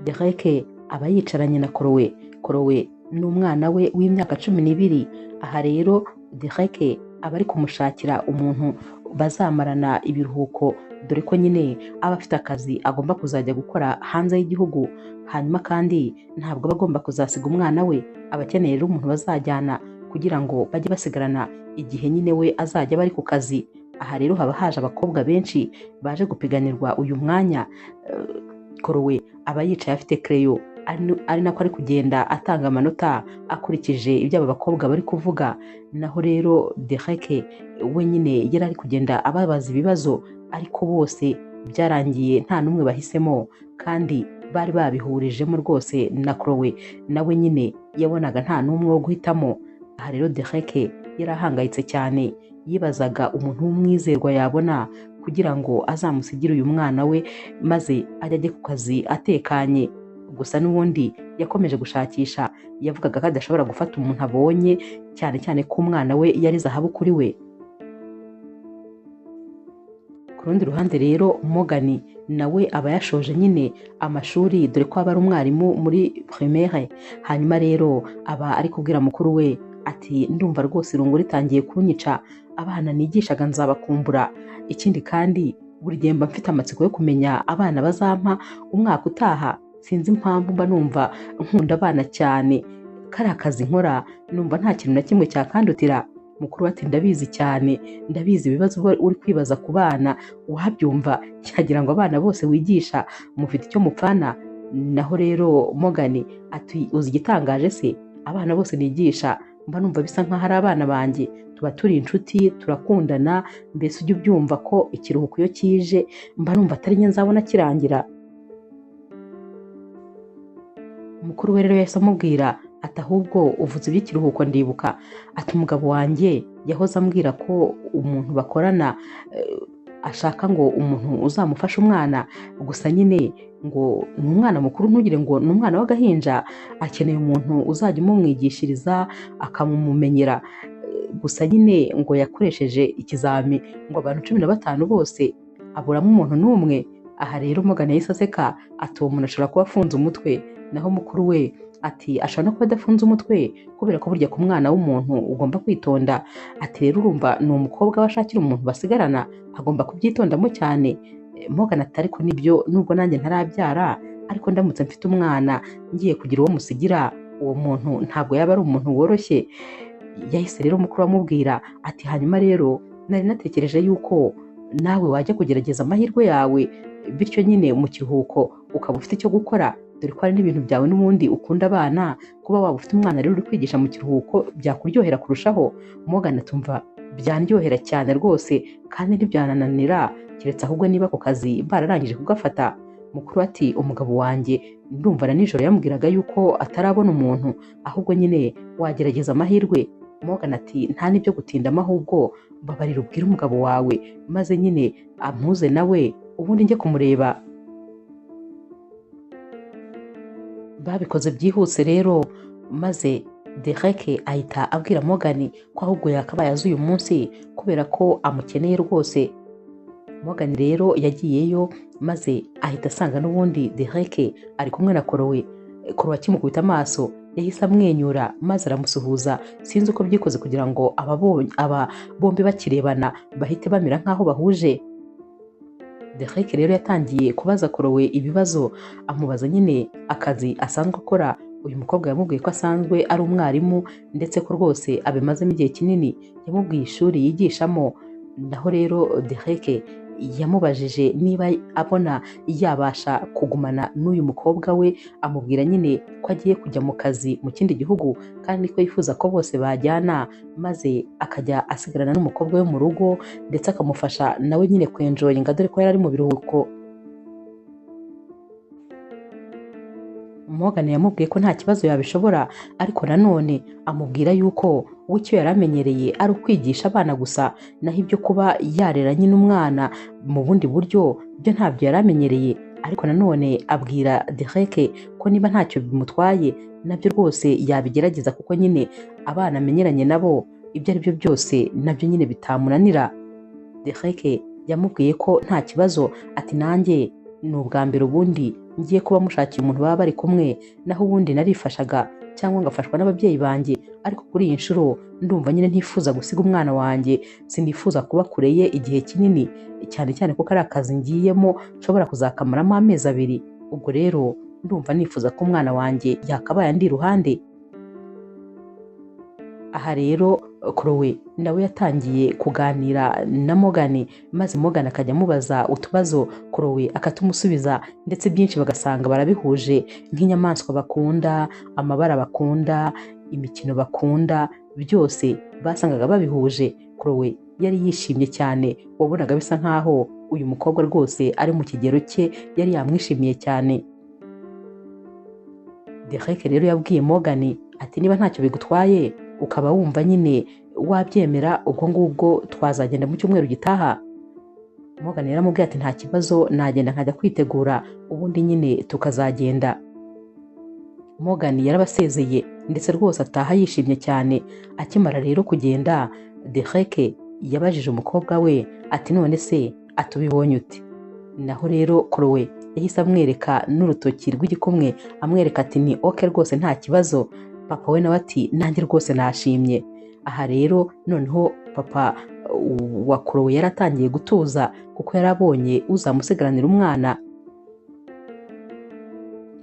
Derek aba yicaranye na Chloe. Chloe ni umwana we w'imyaka 12. Aha rero Derek aba ari kumushakira umuntu bazamarana ibiruhuko, dore ko nyine aba afite akazi agomba kuzajya gukora hanze y'igihugu. Hanyuma kandi ntabwo aba agomba kuzasiga umwana we, aba akeneye rero umuntu bazajyana kugira ngo bajye basigarana igihe nyine we azajya aba ari ku kazi. Aha rero haba haje abakobwa benshi baje gupiganirwa uyu mwanya. Chloe aba yicaye afite crayon, ari nako ari kugenda atanga amanota akurikije ibyo aba bakobwa bari kuvuga. Naho rero Derek we nyine yari ari kugenda ababaza ibibazo, ariko bose byarangiye nta n'umwe bahisemo, kandi bari babihurijemo rwose na Chloe nawe nyine yabonaga nta n'umwe wo guhitamo. Aha rero Derek yari ahangayitse cyane, yibazaga umuntu w'umwizerwa yabona kugira ngo azamusigire uyu mwana we maze ajye ajye ku kazi atekanye. Gusa n'ubundi yakomeje gushakisha, yavugaga ko adashobora gufata umuntu abonye, cyane cyane ko umwana we yari zahabu kuri we. Ku rundi ruhande rero Morgan nawe aba yashoje nyine amashuri, dore ko aba ari umwarimu muri primaire. Hanyuma rero aba ari kubwira mukuru we ati ndumva rwose irungu ritangiye kunyica, abana nigishaga nzabakumbura. Ikindi kandi buri gihe mba mfite amatsiko yo kumenya abana bazampa umwaka utaha, sinzi impamvu mba numva nkunda abana cyane, kariya kazi nkora numva nta kintu na kimwe cyakandutira. Mukuru ati ndabizi cyane, ndabizi ibibazo uba uri kwibaza ku bana, uwabyumva yagira ngo abana bose wigisha mufite icyo mupfana. Naho rero Morgan ati uzi igitangaje se, abana bose nigisha mba numva bisa nkaho ari abana banjye, tuba turi inshuti, turakundana, mbese ujya ubyumva ko ikiruhuko iyo kije mba numva atari njye nzabona kirangira. Mukuru we rero yahise amubwira ati ahubwo uvuze iby'ikiruhuko ndibuka, ati umugabo wanjye yahoze ambwira ko umuntu bakorana ashaka ngo umuntu uzamufashe umwana, gusa nyine ngo ni umwana mukuru ntugire ngo ni umwana w'agahinja, akeneye umuntu uzajya umumwigishiriza akamumumenyera. Gusa nyine ngo yakoresheje ikizami ngo abantu 15 bose aburamo umuntu n'umwe. Aha rero Morgan yahise aseka ati uwo muntu ashobora kuba afunze umutwe. Naho mukuru we ati ashobora no kuba adafunze umutwe, kubera ko burya ku mwana w'umuntu ugomba kwitonda. Ati rero urumva ni umukobwa we ashakira umuntu basigarana, agomba kubyitondamo cyane. Morgan ati ariko nibyo, nubwo nanjye ntarabyara, ariko ndamutse mfite umwana ngiye kugira uwo musigira, uwo muntu ntabwo yaba ari umuntu woroshye. Yahise rero mukuru amubwira ati hanyuma rero nari natekereje yuko nawe wajya kugerageza amahirwe yawe, bityo nyine mu kiruhuko ukaba ufite icyo gukora, dore ko hari n'ibintu byawe n'ubundi ukunda abana, kuba waba ufite umwana rero uri kwigisha mu kiruhuko byakuryohera kurushaho. Morgan atumva byanryohera cyane rwose kandi ntibyanananira, keretse ahubwo niba ako kazi bararangije kugafata. Mukuru ati umugabo wanjye ndumva na nijoro yambwiraga yuko atarabona umuntu, ahubwo nyine wagerageza amahirwe. Morgan ati nta n'ibyo gutindamo, ahubwo mbabarira ubwire umugabo wawe maze nyine ampuze nawe ubundi njye kumureba. Babikoze byihuse rero, maze Derek ahita abwira Morgan ko ahubwo yakabaye azi uyu munsi kubera ko amukeneye rwose. Morgan rero yagiyeyo maze ahita asanga n'ubundi Derek ari kumwe na Chloe. Chloe akimukubita amaso yahise amwenyura maze aramusuhuza, sinzi uko byikoze kugira ngo aba bombi bakirebana bahite bamera nk'aho bahuje. Derek rero yatangiye kubaza Chloe ibibazo, amubaza nyine akazi asanzwe akora. Uyu mukobwa yamubwiye ko asanzwe ari umwarimu ndetse ko rwose abimazemo igihe kinini, yamubwiye ishuri yigishamo. Naho rero Derek yamubajije niba abona yabasha kugumana n'uyu mukobwa we, amubwira nyine ko agiye kujya mu kazi mu kindi gihugu kandi ko yifuza ko bose bajyana, maze akajya asigarana n'umukobwa we mu rugo ndetse akamufasha nawe nyine kwenjoyinga, dore ko yari ari mu biruhuko. Morgan yamubwiye ko nta kibazo yabishobora, ariko nanone amubwira yuko we icyo yari amenyereye ari ukwigisha abana gusa, naho ibyo kuba yarera nyine umwana mu bundi buryo byo ntabyo yari amenyereye. Ariko nanone abwira Derek ko niba ntacyo bimutwaye nabyo rwose yabigerageza, kuko nyine abana amenyeranye nabo ibyo ari byo byose nabyo nyine bitamunanira. Derek yamubwiye ko nta kibazo, ati nanjye ni ubwa mbere ubundi ngiye kuba mushakiye umuntu baba bari kumwe, naho ubundi narifashaga cyangwa ngafashwa n'ababyeyi banjye, ariko kuri iyi nshuro ndumva nyine ntifuza gusiga umwana wanjye, sinifuza kuba kure ye igihe kinini, cyane cyane kuko ari akazi ngiyemo nshobora kuzakamaramo amezi 2. Ubwo rero ndumva nifuza ko umwana wanjye yakabaye andi iruhande. Aha rero Chloe nawe yatangiye kuganira na Morgan, maze Morgan akajya amubaza utubazo, Chloe akatumusubiza, ndetse byinshi bagasanga barabihuje, nk'inyamaswa bakunda, amabara bakunda, imikino bakunda, byose basangaga babihuje. Chloe yari yishimye cyane, wabonaga bisa nkaho uyu mukobwa rwose ari mu kigero cye, yari yamwishimiye cyane. Derek rero yabwiye Morgan ati niba ntacyo bigutwaye ukaba wumva nyine wabyemera, ubwo ngubwo twazagenda mu cyumweru gitaha. Morgan yaramubwiye ati nta kibazo, nagenda nkajya kwitegura ubundi nyine tukazagenda. Morgan yarabasezeye ndetse rwose ataha yishimye cyane. Akimara rero kugenda, Derek yabajije umukobwa we ati none se atubibonye ute? Naho rero Chloe yahise amwereka n'urutoki rw'igikumwe, amwereka ati ni okay rwose nta kibazo. Papa we nawe ati nanjye rwose nashimye. Aha rero noneho papa wa Chloe yaratangiye gutuza, kuko yarabonye uzamusigaranira umwana.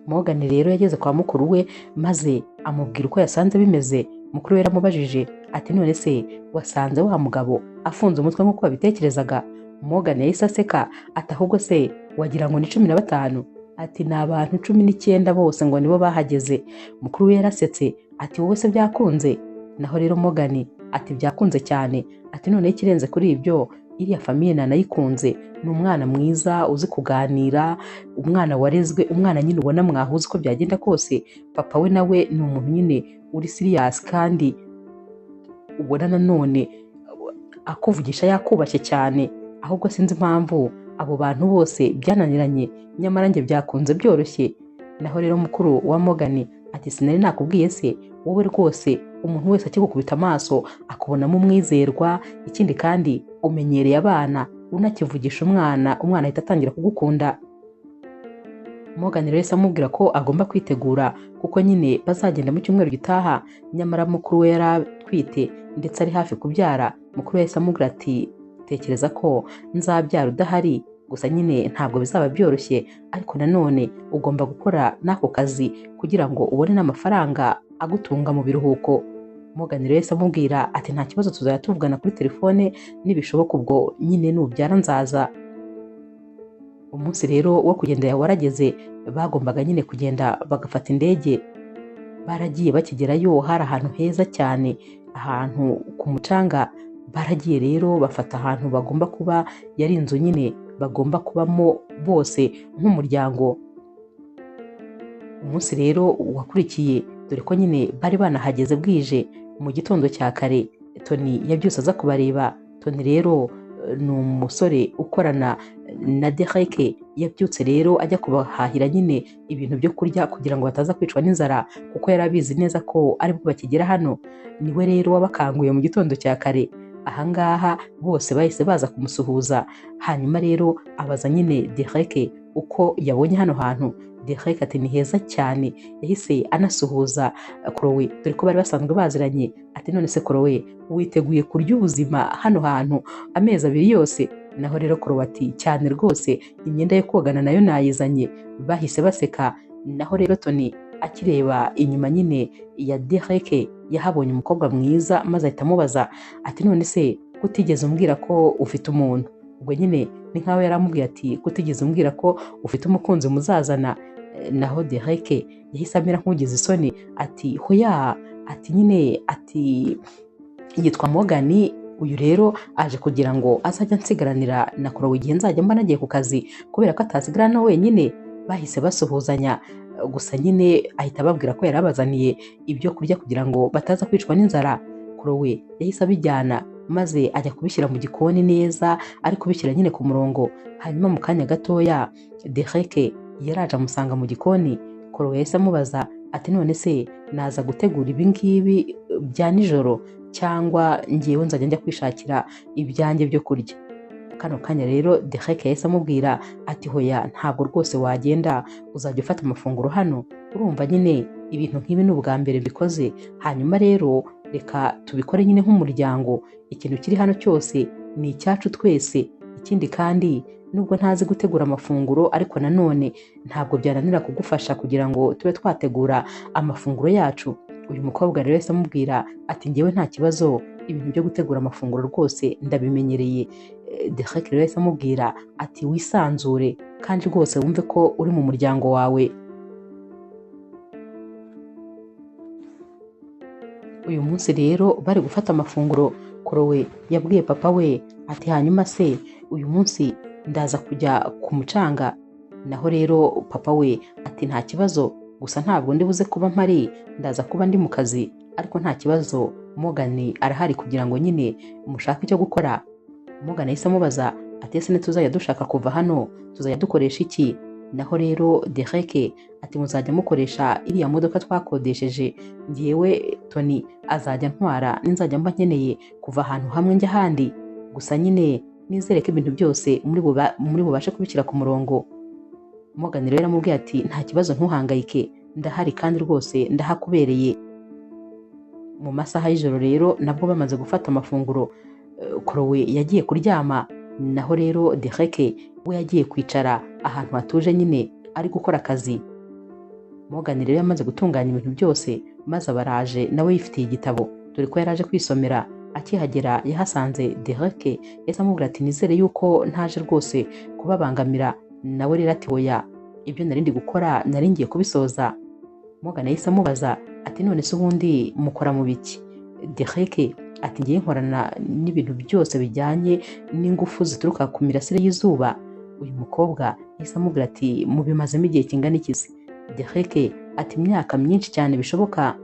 Morgan rero yageze kwa mukuru we maze amubwira uko yasanze bimeze. Mukuru we yaramubajije ati none se wasanze wa mugabo afunze umutwe nk'uko wabitekerezaga? Morgan yahise aseka ati ahubwo se wagira ngo ni 15? Ati ni abantu 19 bose ngo nibo bahageze. Mukuru we yarasetse ati wowe se byakunze? Naho rero Morgan ati byakunze cyane. Ati none ikirenze kuri ibyo, iriya famiye nanayikunze, ni umwana mwiza uzi kuganira, umwana warezwe, umwana nyine ubona mwahuze uko byagenda kose. Papa we nawe ni umuntu nyine uri serious kandi ubona nanone akuvugisha yakubashye cyane. Ahubwo sinzi impamvu abo bantu bose byananiranye, nyamara njye byakunze byoroshye. Naho rero mukuru wa Morgan ati sinari nakubwiye se, wowe rwose umuntu wese akigukubita amaso akubonamo umwizerwa, ikindi kandi umenyereye abana, unakivugisha umwana, umwana ahita atangira kugukunda. Morgan rero yahise amubwira ko agomba kwitegura kuko nyine bazagenda mu cyumweru gitaha, nyamara mukuru we yari atwite ndetse ari hafi kubyara. Mukuru we yahise amubwira ati tekereza ko nzabyara udahari, gusa nyine ntabwo bizaba byoroshye, ariko nanone ugomba gukora n'ako kazi kugira ngo ubone n'amafaranga agutunga mu biruhuko. Morgan rero yahise amubwira ati nta kibazo, tuzajya tuvugana kuri telefone, nibishoboka ubwo nyine nubyara nzaza. Umunsi rero wo kugenda warageze, bagombaga nyine kugenda bagafata indege. Baragiye bakigerayo hari ahantu heza cyane, ahantu ku mucanga. Baragiye rero bafata ahantu bagomba kuba, yari inzu nyine bagomba kubamo bose nk'umuryango. Umunsi rero wakurikiye, dore ko nyine bari banahageze bwije, mu gitondo cya kare Tony yabyutse aza kubareba. Tony rero ni umusore ukorana na Derek, yabyutse rero ajya kubahahira nyine ibintu byo kurya kugira ngo bataza kwicwa n'inzara, kuko yari abizi neza ko aribwo bakigera hano. Niwe rero wabakanguye mu gitondo cya kare. Ahangaha bose bahise baza kumusuhuza. Hanyuma rero abaza nyine Derek uko yabonye hano hantu. Derek ati ni heza cyane. Yahise anasuhuza Chloe, dore ko bari basanzwe baziranye. Ati none se Chloe, witeguye kurya ubuzima hano hantu amezi 2 yose? Naho rero Chloe ati cyane rwose, imyenda yo kogana nayo nayizanye. Bahise baseka. Naho rero Tony akireba inyuma nyine ya Derek yahabonye umukobwa mwiza, maze ahita amubaza ati none se kutigeze umbwira ko ufite umuntu? Ubwo nyine ni nkaho yaramubwiye ati kutigeze umbwira ko ufite umukunzi muzazana. Naho Derek yahise amera nk'ugize isoni ati hoya, ati nyine ati yitwa Morgan, uyu rero aje kugira ngo azajya nsigaranira na Chloe igihe nzajya mba nagiye ku kazi, kubera ko atasigarana wenyine. Bahise basuhuzanya, gusa nyine ahita ababwira ko yarabazaniye ibyo kurya kugira ngo bataza kwicwa n'inzara. Chloe yahise abijyana maze ajya kubishyira mu gikoni neza, ari kubishyira nyine ku murongo. Hanyuma mu kanya gatoya Derek yaraje amusanga mu gikoni. Chloe yahise amubaza ati none se naza gutegura ibi ngibi bya nijoro, cyangwa ngewe nzajya njya kwishakira ibyanjye byo kurya? Kano kanya rero Derek yahise amubwira ati hoya ntabwo rwose wagenda, uzajya ufata amafunguro hano, urumva nyine ibintu nk'ibi ni ubwa mbere mbikoze, hanyuma rero reka tubikore nyine nk'umuryango, ikintu kiri hano cyose ni icyacu twese. Ikindi kandi nubwo ntazi gutegura amafunguro ariko nanone ntabwo byananira kugufasha kugira ngo tube twategura amafunguro yacu. Uyu mukobwa rero yahise amubwira ati njyewe nta kibazo, ibintu byo gutegura amafunguro rwose ndabimenyereye. Derek rero yahise amubwira ati wisanzure kandi rwose wumve ko uri mu muryango wawe. Uyu munsi rero bari gufata amafunguro, Chloe yabwiye papa we ati hanyuma se uyu munsi ndaza kujya ku mucanga. Naho rero papa we ati nta kibazo, gusa ntabwo ndi buze kuba mpari, ndaza kuba ndi mu kazi, ariko nta kibazo Morgan arahari kugira ngo nyine mushake icyo gukora. Morgan yahise amubaza ati ese ntituzajya dushaka kuva hano tuzajya dukoresha iki? Naho rero Derek ati muzajya mukoresha iriya modoka twakodesheje, njyewe Tony azajya ntwara ninzajya mba nkeneye kuva ahantu hamwe njya ahandi, gusa nyine nizere ko ibintu byose muri bubashe kubishyira ku murongo. Morgan rero yaramubwiye ati nta kibazo ntuhangayike, ndahari kandi rwose ndahakubereye. Mu masaha y'ijoro rero nabwo bamaze gufata amafunguro, Chloe yagiye kuryama, naho rero Derek we yagiye kwicara ahantu hatuje nyine ari gukora akazi. Morgan rero yamaze gutunganya ibintu byose maze abaraje nawe yifitiye igitabo, dore ko yaraje kwisomera. Akihagera yahasanze Derek, yahise amubwira ati nizere yuko ntaje rwose kubabangamira. Nawe rero ati oya, ibyo nari ndi gukora nari ngiye kubisoza. Morgan yahise amubaza ati none se ubundi mukora mu biki? Derek ati ngiye nkorana n'ibintu byose bijyanye n'ingufu zituruka ku mirasire y'izuba. Uyu mukobwa yahise amubwira ati mubimazemo igihe kingana iki se? Derek ati imyaka myinshi cyane bishoboka.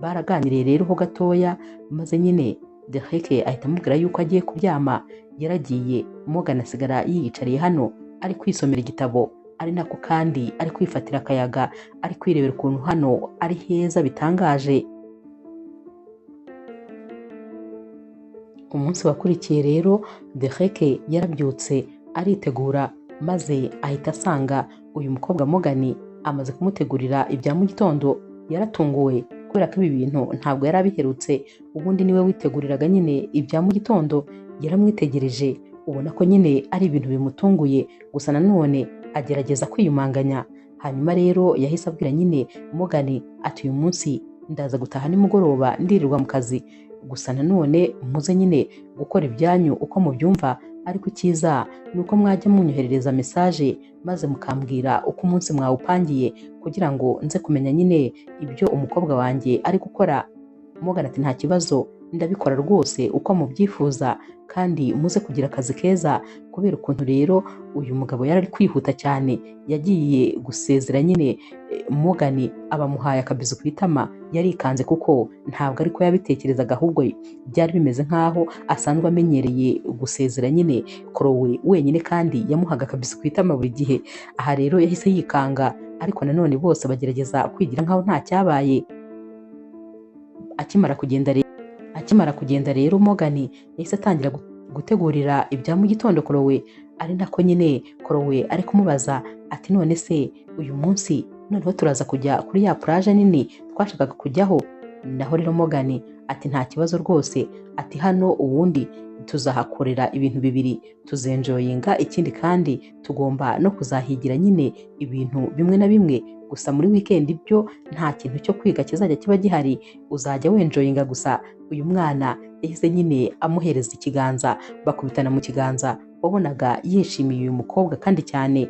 Baraganiriye rero ho gatoya, maze nyine Derek ahita amubwira yuko agiye kuryama. Yaragiye, Morgan asigara yiyicariye hano ari kwisomera igitabo, ari nako kandi ari kwifatira akayaga, ari kwirebera ukuntu hano ari heza bitangaje. Umunsi wakurikiye rero Derek yarabyutse aritegura, maze ahita asanga uyu mukobwa Morgan amaze kumutegurira ibya mu gitondo. Yaratunguwe kubera ko ibi bintu ntabwo yari abiherutse, ubundi niwe witeguriraga nyine ibya mu gitondo. Yaramwitegereje ubona ko nyine ari ibintu bimutunguye, gusa nanone agerageza kwiyumanganya. Hanyuma rero yahise abwira nyine Morgan ati uyu munsi ndaza gutaha nimugoroba ndirirwa mu kazi, gusa nanone muze nyine gukora ibyanyu uko mubyumva, ariko icyiza ni uko mwajya munyoherereza message maze mukambwira uko umunsi mwawupangiye kugira ngo nze kumenya nyine ibyo umukobwa wanjye ari gukora. Morgan ati nta kibazo, ndabikora rwose uko mubyifuza kandi muze kugira akazi keza. Kubera ukuntu rero uyu mugabo yari ari kwihuta cyane, yagiye gusezera nyine Morgan abamuhaye akabizu ku itama. Yarikanze kuko ntabwo ariko yabitekerezaga, ahubwo byari bimeze nkaho asanzwe amenyereye gusezera nyine Chloe wenyine, kandi yamuhaga akabizu ku itama buri gihe. Aha rero yahise yikanga, ariko nanone bose bagerageza kwigira nkaho nta cyabaye. Akimara kugenda rero Morgan yahise atangira gutegurira ibya mu gitondo Chloe, ari nako nyine Chloe ari kumubaza ati none se uyu munsi noneho turaza kujya kuri ya plage nini twashakaga kujyaho? Naho rero Morgan ati nta kibazo rwose, ati hano ubundi tuzahakorera ibintu bibiri, tuzenjoyinga, ikindi kandi tugomba no kuzahigira nyine ibintu bimwe na bimwe, gusa muri weekend ibyo nta kintu cyo kwiga kizajya kiba gihari, uzajya wenjoyinga gusa. Uyu mwana yahise nyine amuhereza ikiganza, bakubitana mu kiganza, wabonaga yishimiye uyu mukobwa kandi cyane.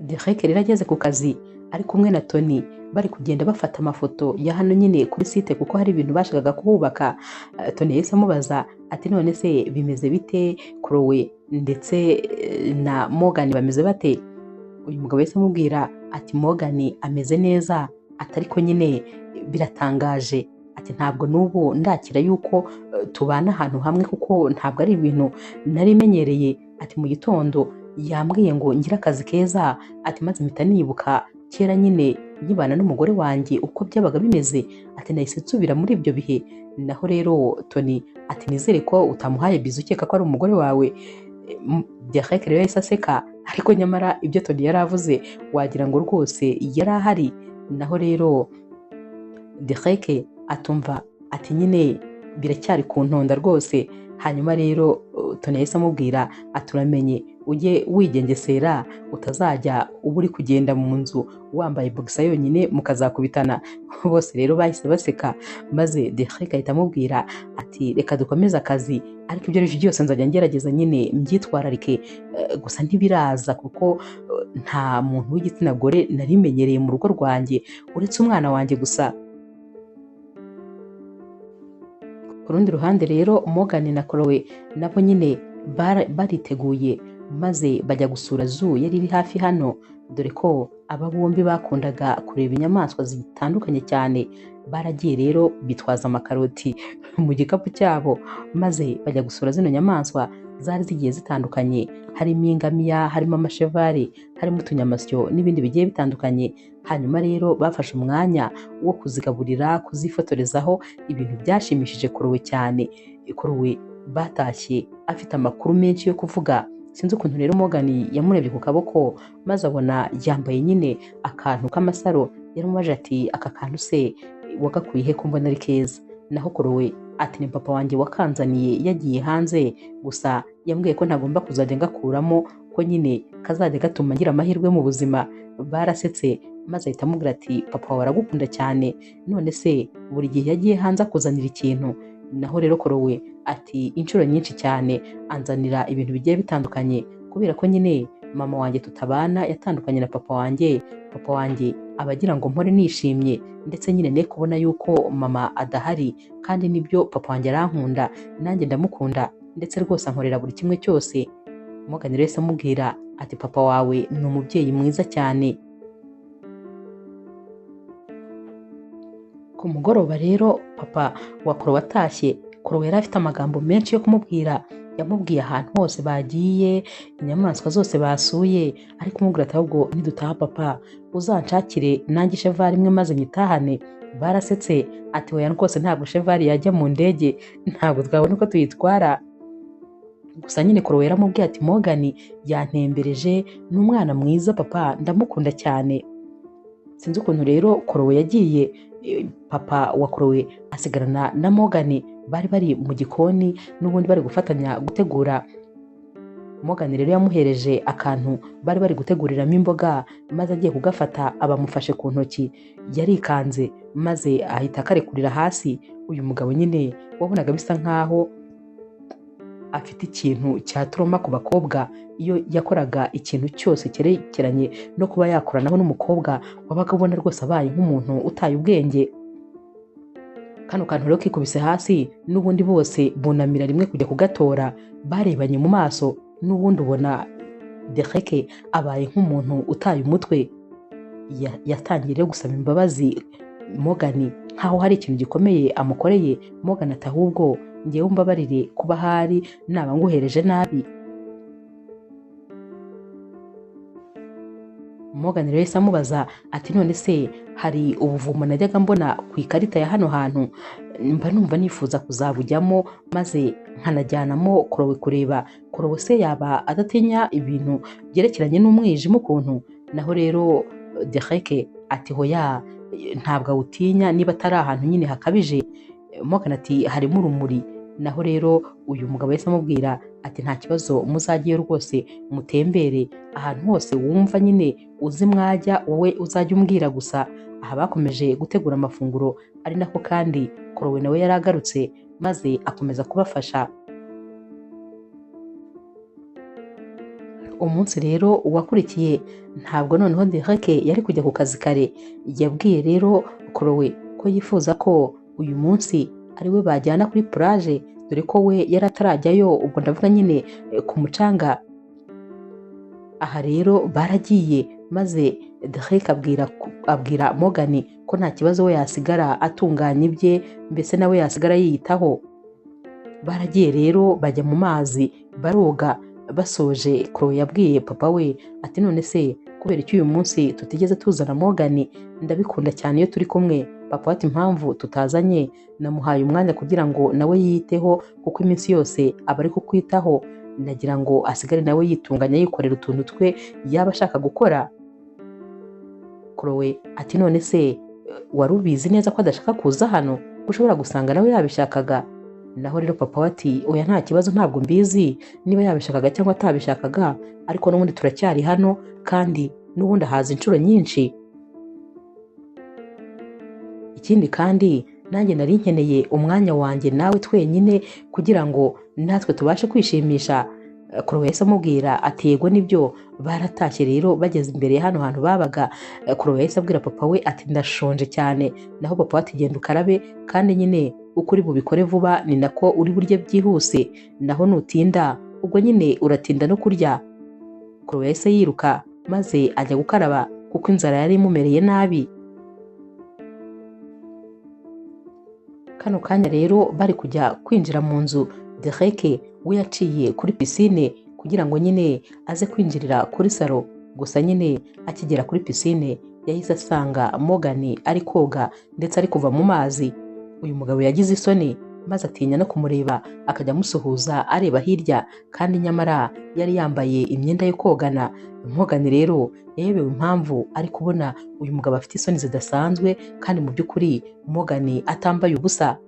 Derek rero ageze ku kazi ari kumwe na Tony, bari kugenda bafata amafoto ya hano nyine kuri site kuko hari ibintu bashakaga kuhubaka. Tony yahise amubaza ati none se bimeze bite Chloe ndetse na Morgan bameze bate? Uyu mugabo yahise amubwira ati Morgan ameze neza, atariko nyine biratangaje, ati ntabwo n'ubu ndakira yuko tubana ahantu hamwe kuko ntabwo ari ibintu nari menyereye. Ati mu gitondo yambwiye ngo ngire akazi keza, ati maze mpita nibuka kera nyine nkibana n'umugore wanjye uko byabaga bimeze, ati nahise nsubira muri ibyo bihe. Naho rero Tony ati nizere ko utamuhaye bizu ukeka ko ari umugore wawe. Derek rero yahise aseka, ariko nyamara ibyo Tony yari avuze wagira ngo rwose yari ahari. Naho rero Derek atumva ati nyine biracyari ku ntonda rwose. Hanyuma rero Tony yahise amubwira aturamenye ujye wigengesera utazajya uba uri kugenda mu nzu wambaye boxer yonyine mukazakubitana. Bose rero bahise baseka, maze Derek ahita amubwira ati reka dukomeze akazi, ariko ibyo aribyo byose nzajya ngerageza nyine mbyitwararike, gusa ntibiraza kuko nta muntu w'igitsina gore narimenyereye mu rugo rwanjye uretse umwana wanjye gusa. Ku rundi ruhande rero Morgan na Chloe nabo nyine bariteguye maze bajya gusura zoo yari iri hafi hano, dore ko aba bombi bakundaga kureba inyamaswa zitandukanye cyane. Baragiye rero bitwaza amakaroti mu gikapu cyabo maze bajya gusura zino nyamaswa zari zigiye zitandukanye, harimo ingamiya, harimo amashevari, harimo utunyamasyo n'ibindi bigiye bitandukanye. Hanyuma rero bafashe umwanya wo kuzigaburira, kuzifotorezaho, ibintu byashimishije Chloe cyane. Chloe batashye afite amakuru menshi yo kuvuga. Sinzi ukuntu rero Morgan yamurebye ku kaboko maze abona yambaye nyine akantu k'amasaro, yaramubajije ati aka kantu se wagakuye he ko mbona ari keza? Naho Chloe ati ni papa wanjye wakanzaniye yagiye hanze, gusa yambwiye ko ntagomba kuzajya ngakuramo ko nyine kazajya gatuma ngira amahirwe mu buzima. Barasetse maze ahita amubwira ati papa wawe aragukunda cyane, none se buri gihe yagiye hanze akuzanira ikintu? Naho rero Chloe ati inshuro nyinshi cyane anzanira ibintu bigiye bitandukanye, kubera ko nyine mama wanjye tutabana yatandukanye na papa wanjye, papa wanjye aba agira ngo mpore nishimye ndetse nyine ne kubona yuko mama adahari, kandi nibyo papa wanjye arankunda nanjye ndamukunda ndetse rwose ankorera buri kimwe cyose. Morgan rero yahise amubwira ati papa wawe ni umubyeyi mwiza cyane. Ku mugoroba rero papa wa Chloe atashye, Chloe yari afite amagambo menshi yo kumubwira. Yamubwiye ahantu hose bagiye, inyamaswa zose basuye, ariko umubwira ati ahubwo nidutaha papa uzanshakire nanjye ishevari imwe maze nyitahane. Barasetse ati oya rwose ntabwo shevari yajya mu ndege, ntabwo twabona uko tuyitwara. Gusa nyine Chloe yaramubwiye ati Morgan yantembereje, ni umwana mwiza papa, ndamukunda cyane. Sinzi ukuntu rero Chloe yagiye, papa wa Chloe asigarana na Morgan, bari bari mu gikoni n'ubundi bari gufatanya gutegura. Morgan rero yamuhereje akantu bari bari guteguriramo imboga, maze agiye kugafata abamufashe ku ntoki, yarikanze maze ahita akarekurira hasi. Uyu mugabo nyine wabonaga bisa nkaho afite ikintu cya trauma ku bakobwa, iyo yakoraga ikintu cyose cyerekeranye no kuba yakoranaho n'umukobwa wabaga ubona rwose abaye nk'umuntu utaye ubwenge. Kano kantu rero kikubise hasi, n'ubundi bose bunamira rimwe kujya kugatora, barebanye mu maso, n'ubundi ubona Derek abaye nk'umuntu utaye umutwe. Yatangiye rero gusaba imbabazi Morgan nkaho hari ikintu gikomeye amukoreye. Morgan ati ahubwo ngewe umbabarire kuba ahari naba nguhereje nabi. Morgan rero yahise amubaza ati none se hari ubuvumo najyaga mbona ku ikarita ya hano hantu, mba numva nifuza kuzabujyamo maze nkanajyanamo Chloe kureba Chloe se yaba adatinya ibintu byerekeranye n'umwijima ukuntu. Naho rero Derek ati hoya ntabwo awutinya niba atari ahantu nyine hakabije. Morgan ati harimo urumuri. Naho rero uyu mugabo yahise amubwira ati nta kibazo muzajyeyo rwose mutembere ahantu hose wumva nyine uzi mwajya, wowe uzajya umbwira gusa. Aha bakomeje gutegura amafunguro, ari nako kandi Chloe nawe yari agarutse maze akomeza kubafasha. Umunsi rero wakurikiye ntabwo noneho Derek yari kujya ku kazi kare. Yabwiye rero Chloe ko yifuza ko uyu munsi ari we bajyana kuri plage, dore ko we yari atarajyayo, ubwo ndavuga nyine ku mucanga. Aha rero baragiye maze Derek abwira Morgan ko nta kibazo we yasigara atunganya ibye, mbese nawe yasigara yiyitaho. Baragiye rero bajya mu mazi baroga. Basoje Chloe yabwiye papa we ati none se kubera iki uyu munsi tutigeze tuzana Morgan, ndabikunda cyane iyo turi kumwe. Papa ati impamvu tutazanye namuhaye umwanya kugira ngo nawe yiyiteho, kuko iminsi yose aba ari kukwitaho, nagira ngo asigare nawe yitunganya yikorera utuntu twe yaba ashaka gukora. Chloe ati none se wari ubizi neza ko adashaka kuza hano, ushobora gusanga nawe yabishakaga. Naho rero papa we ati oya nta kibazo, ntabwo mbizi niba yabishakaga cyangwa atabishakaga, ariko n'ubundi turacyari hano kandi n'ubundi ahaza inshuro nyinshi. Ikindi kandi nanjye nari nkeneye umwanya wanjye nawe twenyine kugira ngo natwe tubashe kwishimisha. Chloe yahise amubwira ati yego nibyo. Baratashye rero bageze imbere ya hano hantu babaga. Chloe yahise abwira papa we ati ndashonje cyane. Naho papa we ati genda ukarabe, kandi nyine uko uri bubikore vuba ni nako uri burye byihuse, naho nutinda ubwo nyine uratinda no kurya. Chloe yahise yiruka maze ajya gukaraba kuko inzara yari imumereye nabi. Kano kanya rero bari kujya kwinjira mu nzu, Derek we yaciye kuri pisine kugira ngo nyine aze kwinjirira kuri salo. Gusa nyine akigera kuri pisine yahise asanga Morgan ari koga ndetse ari kuva mu mazi. Uyu mugabo yagize isoni maze atinya no kumureba, akajya amusuhuza areba hirya, kandi nyamara yari yambaye imyenda yo kogana. Morgan rero yayobewe impamvu ari kubona uyu mugabo afite isoni zidasanzwe, kandi mu by'ukuri Morgan atambaye ubusa.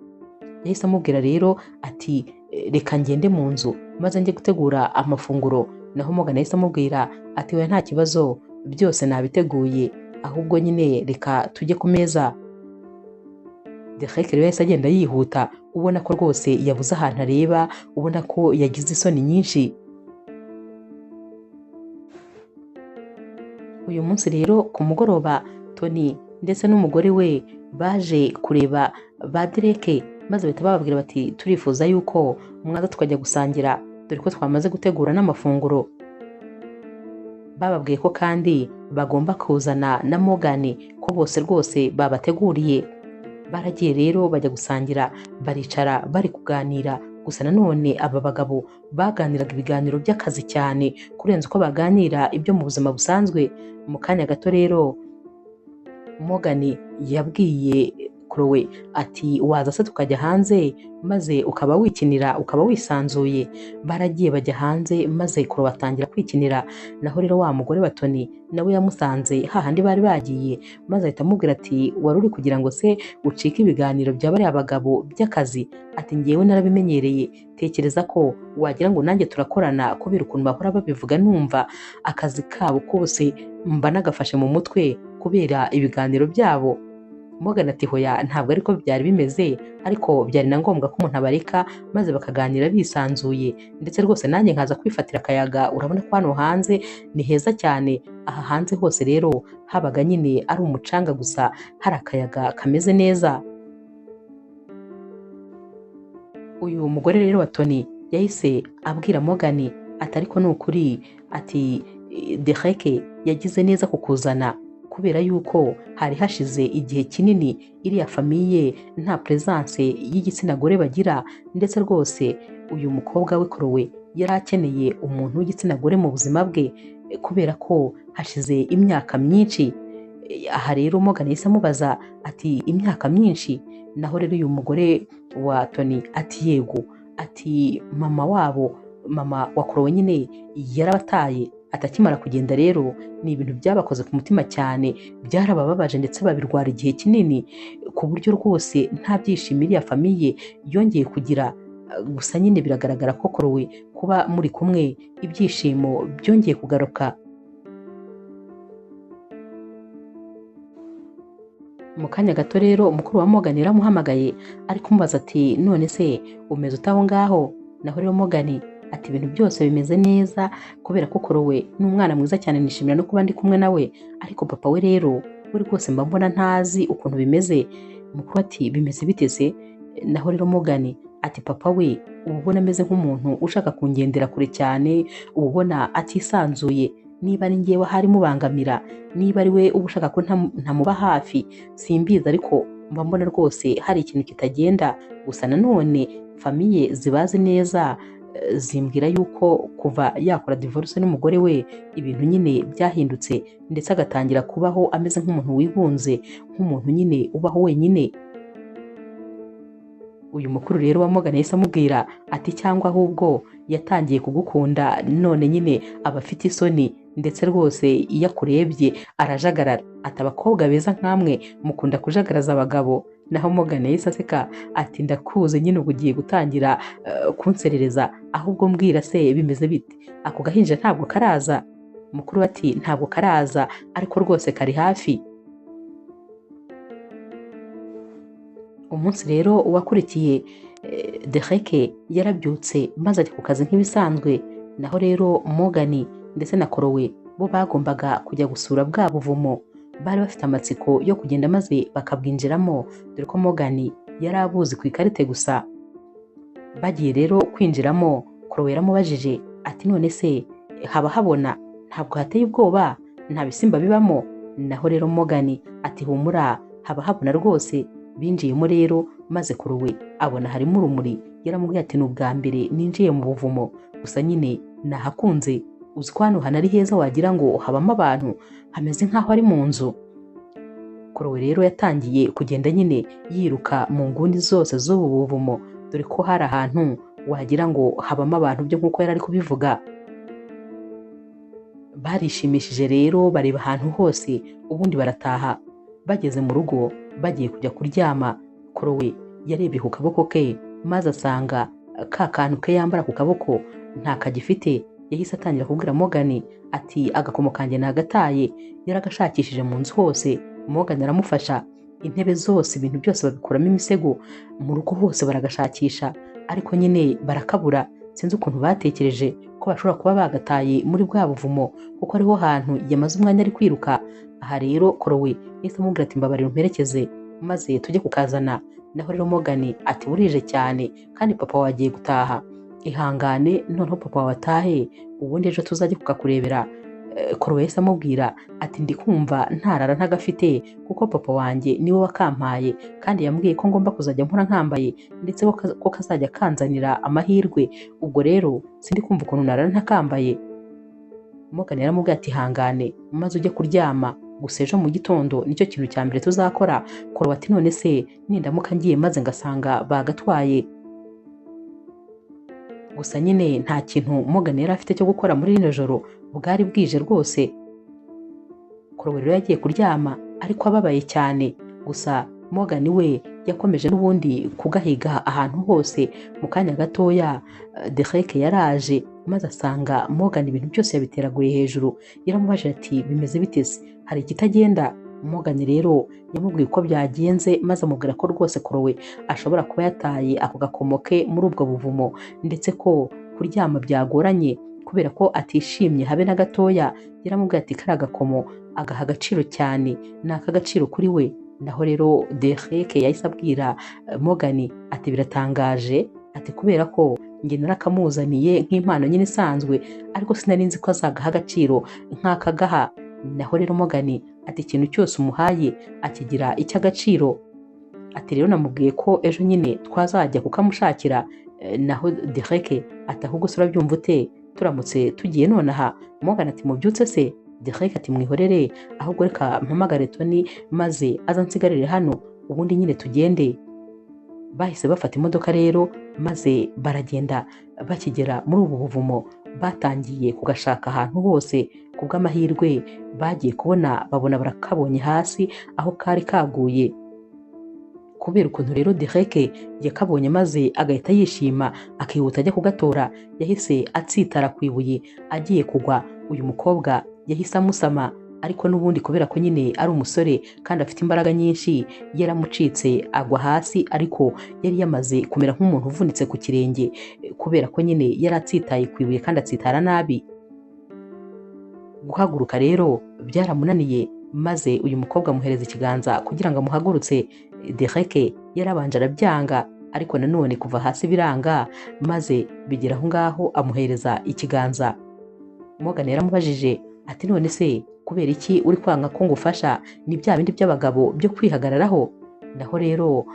Yahise amubwira rero ati reka ngende mu nzu maze njye gutegura amafunguro. Naho Morgan yahise amubwira ati oya nta kibazo, byose nabiteguye, ahubwo nyine reka tujye ku meza. Derek rero yahise agenda yihuta, ubona ko rwose yabuze ahantu areba, ubona ko yagize isoni nyinshi. Uyu munsi rero ku mugoroba Tony ndetse n'umugore we baje kureba ba Derek, maze bahita bababwira bati turifuza yuko mwaza tukajya gusangira, dore ko twamaze gutegura n'amafunguro. Bababwiye ko kandi bagomba kuzana na Morgan, ko bose rwose babateguriye. Baragiye rero bajya gusangira, baricara bari kuganira. Gusa nanone aba bagabo baganiraga ibiganiro by'akazi cyane kurenza uko baganira ibyo mu buzima busanzwe. Mu kanya gato rero Morgan yabwiye Chloe ati waza se tukajya hanze maze ukaba wikinira ukaba wisanzuye. Baragiye bajya hanze maze Chloe atangira kwikinira. Naho rero wa mugore wa Tony nawe yamusanze hahandi bari bagiye, maze ahita amubwira ati wari uri kugira ngo se ucike ibiganiro bya bariya bagabo by'akazi, ati ngewe narabimenyereye, tekereza ko wagira ngo nanjye turakorana kubera ukuntu bahora babivuga, numva akazi kabo kose mba nagafashe mu mutwe kubera ibiganiro byabo. Morgan ati hoya ntabwo ariko byari bimeze, ariko byari na ngombwa ko umuntu abareka maze bakaganira bisanzuye, ndetse rwose nanjye nkaza kwifatira akayaga. Urabona ko hano hanze ni heza cyane, aha hanze hose rero habaga nyine ari umucanga gusa, hari akayaga kameze neza. Uyu mugore rero wa Tony yahise abwira Morgan ati ariko ni ukuri, ati Derek yagize neza kukuzana, kubera yuko hari hashize igihe kinini iriya famiye nta presence y'igitsina gore bagira, ndetse rwose uyu mukobwa we Chloe yari akeneye umuntu w'igitsina gore mu buzima bwe, kubera ko hashize imyaka myinshi. Aha rero Morgan yahise amubaza ati imyaka myinshi? Naho rero uyu mugore wa Tony ati yego, ati mama wabo, mama wa Chloe nyine yarabataye. Atakimara kugenda rero ni ibintu byabakoze ku mutima cyane, byarabababaje ndetse babirwara igihe kinini, ku buryo rwose nta byishimo iriya famiye yongeye kugira. Gusa nyine biragaragara ko Chloe kuba muri kumwe ibyishimo byongeye kugaruka. Mu kanya gato rero umukuru wa Morgan yaramuhamagaye ari kumubaza ati none se umeze ute aho ngaho? Naho rero Morgan ati ibintu byose bimeze neza kubera ko Chloe ni umwana mwiza cyane, nishimira no kuba ndi kumwe nawe, ariko papa we rero we rwose mba mbona ntazi ukuntu bimeze. Mukuru ati bimeze bite se? Naho rero Morgan ati papa we uba ubona ameze nk'umuntu ushaka kungendera kure cyane, uba ubona atisanzuye, niba ari ngewe ahari mubangamira, niba ari we uba ushaka ko ntamuba hafi simbizi, ariko mba mbona rwose hari ikintu kitagenda. Gusa nanone famiye zibazi neza Zimbwira yuko kuva yakora divorce n'umugore we ibintu nyine byahindutse, ndetse agatangira kubaho ameze nk'umuntu wigunze, nk'umuntu nyine ubaho wenyine. Uyu mukuru rero wa Morgan yahise amubwira ati cyangwa ahubwo yatangiye kugukunda none nyine aba afite isoni, ndetse rwose iyo akurebye arajagarara. Ati abakobwa beza nkamwe mukunda kujagaraza abagabo. Naho Morgan yahise aseka ati ndakuze nyine ubu ugiye gutangira kunserereza, ahubwo mbwira se bimeze bite? Ako gahinja ntabwo karaza? Mukuru ati ntabwo karaza ariko rwose kari hafi. Umunsi rero wakurikiye Derek yarabyutse maze ajya ku kazi nk'ibisanzwe. Naho rero Morgan ndetse na Korowe bo bagombaga kujya gusura bwa buvumo, bari bafite amatsiko yo kugenda maze bakabwinjiramo, dore ko Morgan yari abuzi ku ikarite gusa. Bagiye rero kwinjiramo, Korowe yaramubajije ati none se haba habona, ntabwo hateye ubwoba, nta bisimba bibamo? Naho rero Morgan ati humura haba habona rwose. Binjiyemo rero maze Korowe abona harimo urumuri, yaramubwiye ati ni ubwa mbere ninjiye mu buvumo, gusa nyine nahakunze, uzi ko hano hanari heza wagira ngo habamo abantu, hameze nk'aho ari mu nzu. Korowe rero yatangiye kugenda nyine yiruka mu nguni zose z'ubu buvumo, dore ko hari ahantu wagira ngo habamo abantu byo nk'uko yari ari kubivuga. Barishimishije rero bareba ahantu hose, ubundi barataha. Bageze mu rugo bagiye kujya kuryama, Korowe yarebye ku kaboko ke maze asanga ka kantu ke yambara ku kaboko nta kagifite. Yahise atangira kubwira Morgan ati agakomo kanjye nagataye. Yaragashakishije mu nzu hose, Morgan aramufasha, intebe zose ibintu byose babikuramo imisego, mu rugo hose baragashakisha ariko nyine barakabura. Sinzi ukuntu batekereje ko bashobora kuba bagataye muri bwa buvumo, kuko ariho hantu yamaze umwanya ari kwiruka. Aha rero Korowe yahise amubwira ati mbabarira umperekeze maze tujye kukazana. Naho rero Morgan ati burije cyane kandi papa wagiye gutaha, ihangane noneho papa wawe atahe ubundi ejo tuzajye kukakurebera. Korowe yahise amubwira ati ndi kumva ntarara ntagafite, kuko papa wanjye niwe wakampaye kandi yambwiye ko ngomba kuzajya mpora nkambaye, ndetse ko kazajya kanzanira amahirwe, ubwo rero sindi kumva ukuntu narara ntakambaye. Morgan yaramubwiye ati ihangane maze ujye kuryama, gusa ejo mu gitondo nicyo kintu cya mbere tuzakora. Korowe ati none se nindamuka ngiye maze ngasanga bagatwaye? Gusa nyine nta kintu Morgan yari afite cyo gukora muri rino joro, bwari bwije rwose. Korowe rero yagiye kuryama ariko ababaye cyane, gusa Morgan we yakomeje n'ubundi kugahiga ahantu hose. Mu kanya gatoya Derek yaraje maze asanga Morgan ibintu byose yabiteraguye hejuru. Yaramubajije ati bimeze bite se, hari ikitagenda? Morgan rero yamubwiye uko byagenze maze amubwira ko rwose Korowe ashobora kuba yataye ako gakomo ke muri ubwo buvumo, ndetse ko kuryama byagoranye kubera ko atishimye habe na gatoya. Yaramubwiye ati kariya gakomo agaha agaciro cyane, ni ak'agaciro kuri we. Naho rero Derek yahise abwira Morgan ati biratangaje, ati kubera ko njye narakamuzaniye nk'impano nyine isanzwe, ariko sinari nzi ko azagaha agaciro nk'akagaha. Naho rero Morgan ati ikintu cyose umuhaye akigira icy'agaciro, ati rero namubwiye ko ejo nyine twazajya kukamushakira. Naho Derek ati ahubwo se urabyumva ute turamutse tugiye nonaha? Morgan ati mubyutse se? Derek ati mwihorere, ahubwo reka mpamagare Tony maze aza nsigarire hano ubundi nyine tugende. Bahise bafata imodoka rero maze baragenda. Bakigera muri ubu buvumo batangiye kugashaka ahantu hose. Ku bw'amahirwe bagiye kubona babona barakabonye hasi aho kari kaguye. Kubera ukuntu rero Derek yakabonye maze agahita yishima akihuta ajya kugatora, yahise atsitara ku ibuye agiye kugwa. Uyu mukobwa yahise amusama, ariko n'ubundi kubera ko nyine ari umusore kandi afite imbaraga nyinshi yaramucitse agwa hasi, ariko yari yamaze kumera nk'umuntu uvunitse ku kirenge kubera ko nyine yari atsitaye ku ibuye kandi atsitara nabi. Guhaguruka rero byaramunaniye, maze uyu mukobwa amuhereza ikiganza kugira ngo amuhagurutse. Derek yarabanje arabyanga, ariko nanone kuva hasi biranga, maze bigera aho ngaho amuhereza ikiganza. Morgan yaramubajije ati none se kubera iki uri kwanga ko ngufasha? Ni bya bindi by'abagabo byo kwihagararaho? Naho rero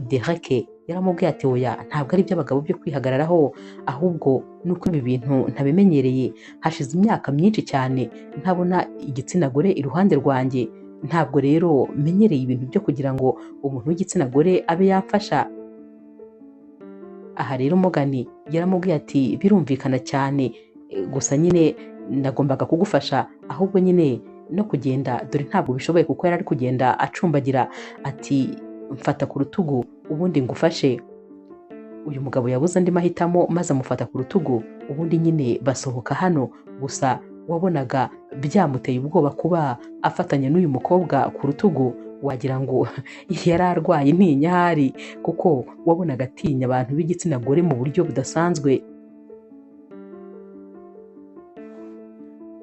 Derek Yaramubwiye ati oya, ntabwo ari iby'abagabo byo kwihagararaho, ahubwo nuko ibi bintu ntabimenyereye, hashize imyaka myinshi cyane ntabona igitsina gore iruhande rwanjye, ntabwo rero menyereye ibintu byo kugira ngo umuntu w'igitsina gore abe yamfasha. Aha rero Morgan yaramubwiye ati birumvikana cyane, gusa nyine nagombaga kugufasha, ahubwo nyine no kugenda dore ntabwo bishoboye, kuko yari ari kugenda acumbagira. Ati mfata ku rutugu ubundi ngufashe. Uyu mugabo yabuze andi mahitamo maze amufata ku rutugu, ubundi nyine basohoka hano. Gusa wabonaga byamuteye ubwoba kuba afatanya n'uyu mukobwa ku rutugu, wagira ngo yari arwaye intinya ahari, kuko wabonaga atinya abantu b'igitsina gore mu buryo budasanzwe.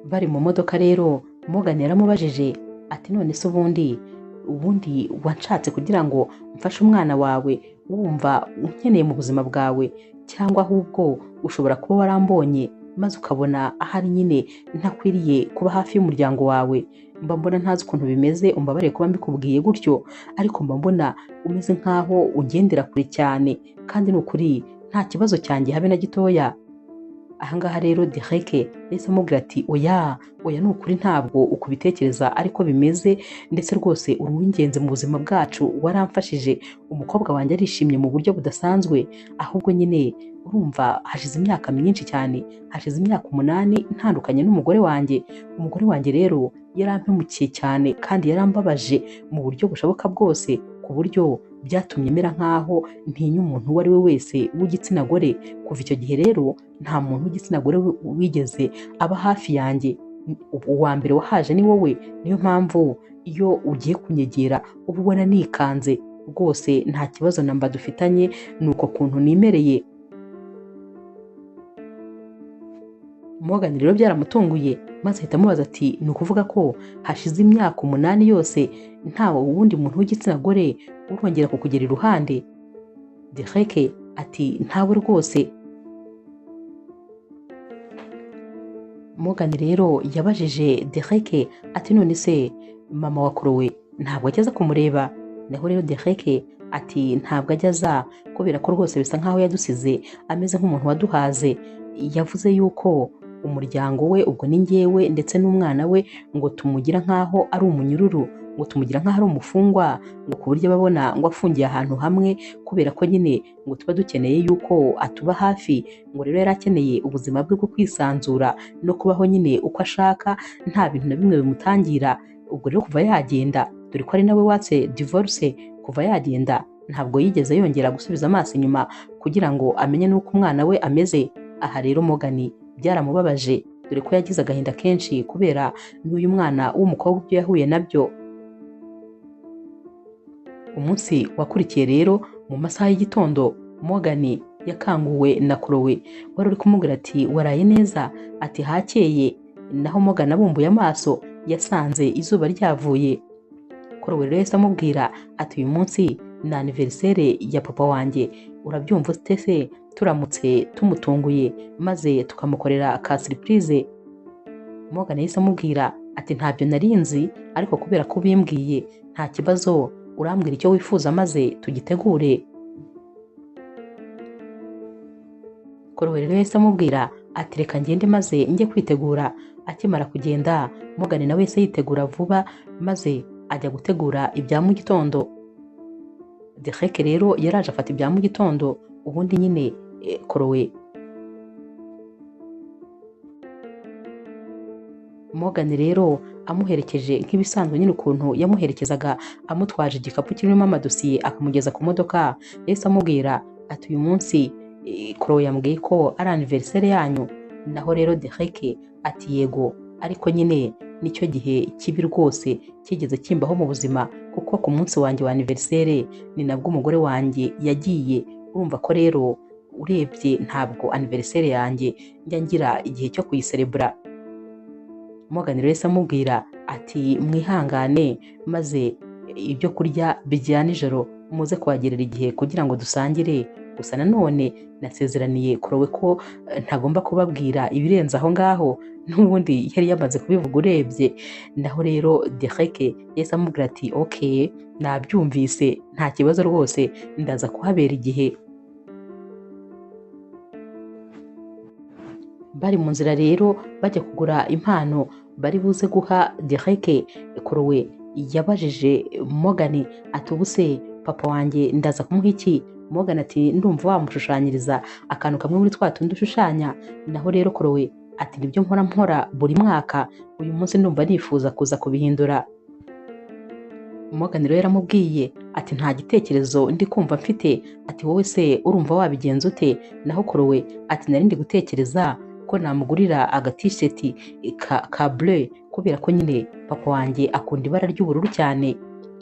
Bari mu modoka rero Morgan yaramubajije ati none se ubundi wanshatse kugira ngo mfashe umwana wawe, wumva unkeneye mu buzima bwawe, cyangwa ahubwo ushobora kuba warambonye maze ukabona ahari nyine ntakwiriye kuba hafi y'umuryango wawe. Mba mbona ntazi ukuntu bimeze, umbabare kuba mbikubwiye gutyo, ariko mba mbona umeze nkaho ungendera kure cyane, kandi ni ukuri nta kibazo cyanjye habe na gitoya. Ahangaha rero Derek yahise amubwira ati oya oya, ni ukuri ntabwo ukubitekereza ariko bimeze, ndetse rwose uri uw'ingenzi mu buzima bwacu, waramfashije, umukobwa wanjye arishimye mu buryo budasanzwe, ahubwo nyine urumva hashize imyaka myinshi cyane, hashize imyaka 8 ntandukanye n'umugore wanjye. Umugore wanjye rero yarampemukiye cyane kandi yarambabaje mu buryo bushoboka bwose, ku buryo byatumye mera nkaho ntinya umuntu uwo ari we wese w'igitsina gore. Kuva icyo gihe rero nta muntu w'igitsina gore wigeze aba hafi yanjye, uwa mbere wahaje ni wowe, niyo mpamvu iyo ugiye kunyegera uba ubona nikanze rwose, nta kibazo namba dufitanye, ni uko kuntu nimereye. Morgan rero byaramutunguye maze ahita amubaza ati ni ukuvuga ko hashize imyaka 8 yose nta wundi muntu w'igitsina gore urongera kukugera iruhande? Derek ati ntawe rwose. Morgan rero yabajije Derek ati none se mama wa Chloe ntabwo ajya aza kumureba? Naho rero Derek ati ntabwo ajya aza, kubera ko rwose bisa nkaho yadusize ameze nk'umuntu waduhaze. Yavuze yuko umuryango we ubwo ni njyewe ndetse n'umwana we ngo tumugira nkaho ari umunyururu, ngo tumugira nkaho ari umufungwa, ngo ku buryo babona ngo afungiye ahantu hamwe, kubera ko nyine ngo tuba dukeneye yuko atuba hafi, ngo rero yari akeneye ubuzima bwe bwo kwisanzura no kubaho nyine uko ashaka, nta bintu na bimwe bimutangira. Ubwo rero kuva yagenda, dore ko ari nawe watse divorce, kuva yagenda ntabwo yigeze yongera gusubiza amaso inyuma kugira ngo amenye n'uko umwana we ameze. Aha rero Morgan byaramubabaje, dore ko yagize agahinda kenshi kubera n'uyu mwana w'umukobwa ibyo yahuye nabyo. Umunsi wakurikiye rero mu masaha y'igitondo, Morgan yakanguwe na Chloe wari uri kumubwira ati waraye neza? Ati hakeye. Naho Morgan abumbuye amaso yasanze izuba ryavuye. Chloe rero yahise amubwira ati uyu munsi ni anniversaire ya papa wanjye, urabyumva ute se turamutse tumutunguye maze tukamukorera ka surprise? Morgan yahise amubwira ati ntabyo narinzi, ariko kubera ko ubimbwiye nta kibazo, urambwira icyo wifuza maze tugitegure. Chloe rero yahise amubwira ati reka ngende maze njye kwitegura. Akimara kugenda Morgan nawe yahise yitegura vuba maze ajya gutegura ibya mu gitondo. Derek rero yaraje afata ibya mu gitondo, ubundi nyine Chloe Morgan rero amuherekeje nk'ibisanzwe nyine ukuntu yamuherekezaga, amutwaje igikapu kirimo amadosiye akamugeza ku modoka. Yahise amubwira ati uyu munsi Chloe yambwiye ko ari anniversaire yanyu. Naho rero Derek ati yego, ariko nyine nicyo gihe kibi rwose kigeze kimbaho mu buzima, kuko ku munsi wanjye wa anniversaire ni nabwo umugore wanjye yagiye. Urumva ko rero urebye ntabwo anniversaire yanjye njya ngira igihe cyo kuyiserebura. Morgan rero yahise amubwira ati mwihangane maze ibyo kurya bijya nijoro muze kuhagerera igihe kugira ngo dusangire. Gusa nanone nasezeraniye Chloe ko ntagomba kubabwira ibirenze aho ngaho, n'ubundi yari yamaze kubivuga urebye. Naho rero Derek yahise amubwira ati okay, nabyumvise nta kibazo rwose, ndaza kuhabera igihe. Bari mu nzira rero bajya kugura impano bari buze guha Derek, Chloe yabajije Morgan ati ubuse papa wanjye ndaza kumuha iki? Morgan ati ndumva wamushushanyiriza akantu kamwe muri twa tundi ushushanya. Naho rero Chloe ati nibyo nkora buri mwaka, uyu munsi ndumva nifuza kuza kubihindura. Morgan rero yaramubwiye ati nta gitekerezo ndi kumva mfite, ati wowe se urumva wabigenza ute? Naho Chloe ati nari ndi gutekereza ko namugurira agatisheti ka bleu, kubera ko nyine papa wanjye akunda ibara ry'ubururu cyane.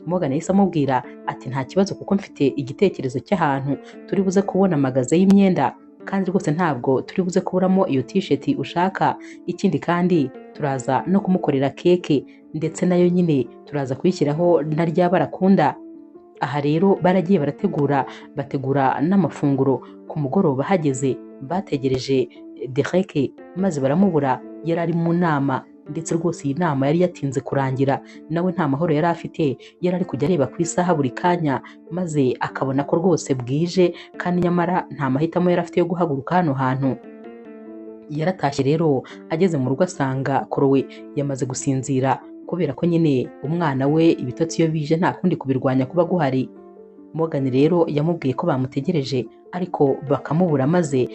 Morgan yahise amubwira ati nta kibazo, kuko mfite igitekerezo cy'ahantu turi buze kubona magaze y'imyenda, kandi rwose ntabwo turi buze kuburamo iyo t-shirt ushaka. Ikindi kandi turaza no kumukorera keke, ndetse nayo nyine turaza kuyishyiraho na rya bara akunda. Aha rero baragiye barategura, bategura n'amafunguro. Ku mugoroba hageze bategereje Derek maze baramubura, yari ari mu nama, ndetse rwose iyi nama yari yatinze kurangira, nawe nta mahoro yari afite, yari ari kujya areba ku isaha buri kanya, maze akabona ko rwose bwije, kandi nyamara nta mahitamo yari afite yo guhaguruka hano hantu. Yaratashye rero ageze mu rugo asanga Chloe yamaze gusinzira, kubera ko nyine umwana we ibitotsi iyo bije nta kundi kubirwanya kuba guhari. Morgan rero yamubwiye ko bamutegereje ariko bakamubura, maze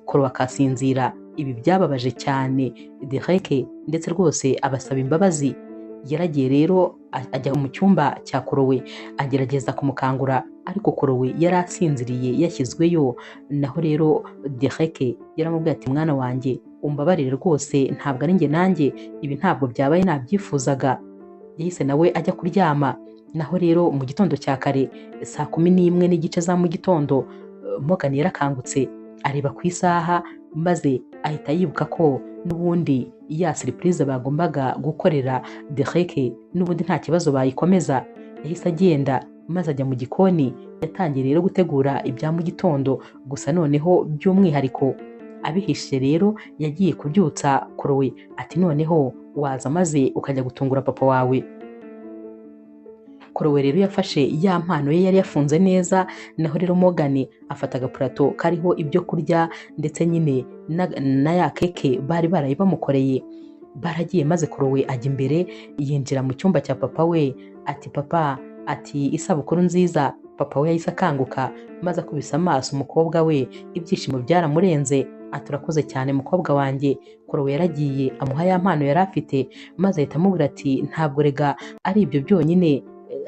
Chloe akasinzira. Ibi byababaje cyane Derek, ndetse rwose abasaba imbabazi. Yaragiye rero ajya mu cyumba cya Chloe agerageza kumukangura, ariko Chloe yari asinziriye yashyizweyo. Naho rero Derek yaramubwiye ati mwana wanjye umbabarire rwose, ntabwo ari njye nanjye, ibi ntabwo byabaye nabyifuzaga. Yahise nawe ajya kuryama. Naho rero mu gitondo cya kare saa 11:30 za mu gitondo, Morgan yarakangutse areba ku isaha, maze ahita yibuka ko n'ubundi ya surprise bagombaga gukorera Derek n'ubundi nta kibazo bayikomeza. Yahise agenda maze ajya mu gikoni, yatangiye rero gutegura ibya mu gitondo, gusa noneho by'umwihariko abihishe rero yagiye kubyutsa Chloe ati noneho waza maze ukajya gutungura papa wawe. Chloe rero yafashe ya mpano ye yari yafunze neza, naho rero Morgan afata agapurato kariho ibyo kurya ndetse nyine na ya keke bari baraye bamukoreye. Baragiye maze Chloe ajya imbere yinjira mu cyumba cya papa we ati papa, ati isabukuru nziza. Papa we yahise akanguka maze akubise amaso umukobwa we, ibyishimo byaramurenze ati urakoze cyane mukobwa wanjye. Chloe yaragiye amuha ya mpano yari afite, maze ahita amubwira ati ntabwo rega ari ibyo byonyine,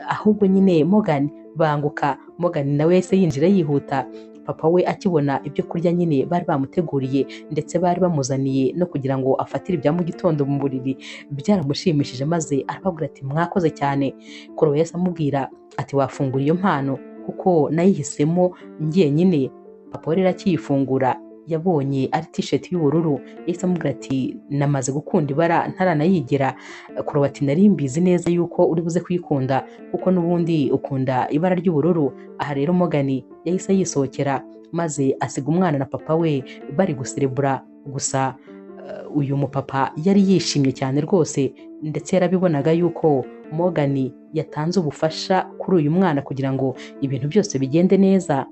ahubwo nyine Morgan banguka. Morgan nawe yahise yinjira yihuta. Papa we akibona ibyo kurya nyine bari bamuteguriye, ndetse bari bamuzaniye no kugira ngo afatire ibya mu gitondo mu buriri, byaramushimishije maze arababwira ati mwakoze cyane. Chloe yahise amubwira ati wafungura iyo mpano kuko nayihisemo njyenyine. Papa we rero akiyifungura yabonye ari t-shirt y'ubururu, yahise amubwira ati namaze gukunda ibara ntaranayigira. Chloe ati nari mbizi neza yuko uri buze kuyikunda kuko n'ubundi ukunda ibara ry'ubururu. Aha rero Morgan yahise yisohokera maze asiga umwana na papa we bari guserebura. Gusa uyu mupapa yari yishimye cyane rwose, ndetse yarabibonaga yuko Morgan yatanze ubufasha kuri uyu mwana kugira ngo ibintu byose bigende neza.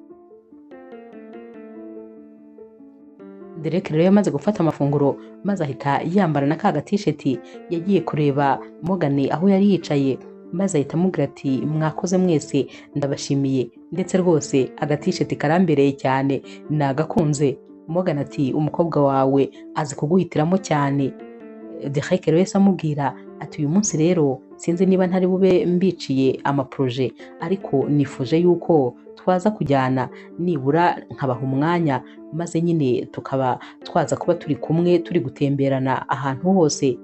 Derek rero yamaze gufata amafunguro maze ahita yambara na ka gatisheti, yagiye kureba Morgan aho yari yicaye, maze ahita amubwira ati mwakoze mwese ndabashimiye, ndetse rwose agatisheti karambereye cyane nagakunze. Morgan ati umukobwa wawe azi kuguhitiramo cyane. Derek rero yahise amubwira ati uyu munsi rero sinzi niba ntari bube mbiciye amaproje, ariko nifuje yuko twaza kujyana nibura nkabaha umwanya, maze nyine tukaba twaza kuba turi kumwe turi gutemberana ahantu hose.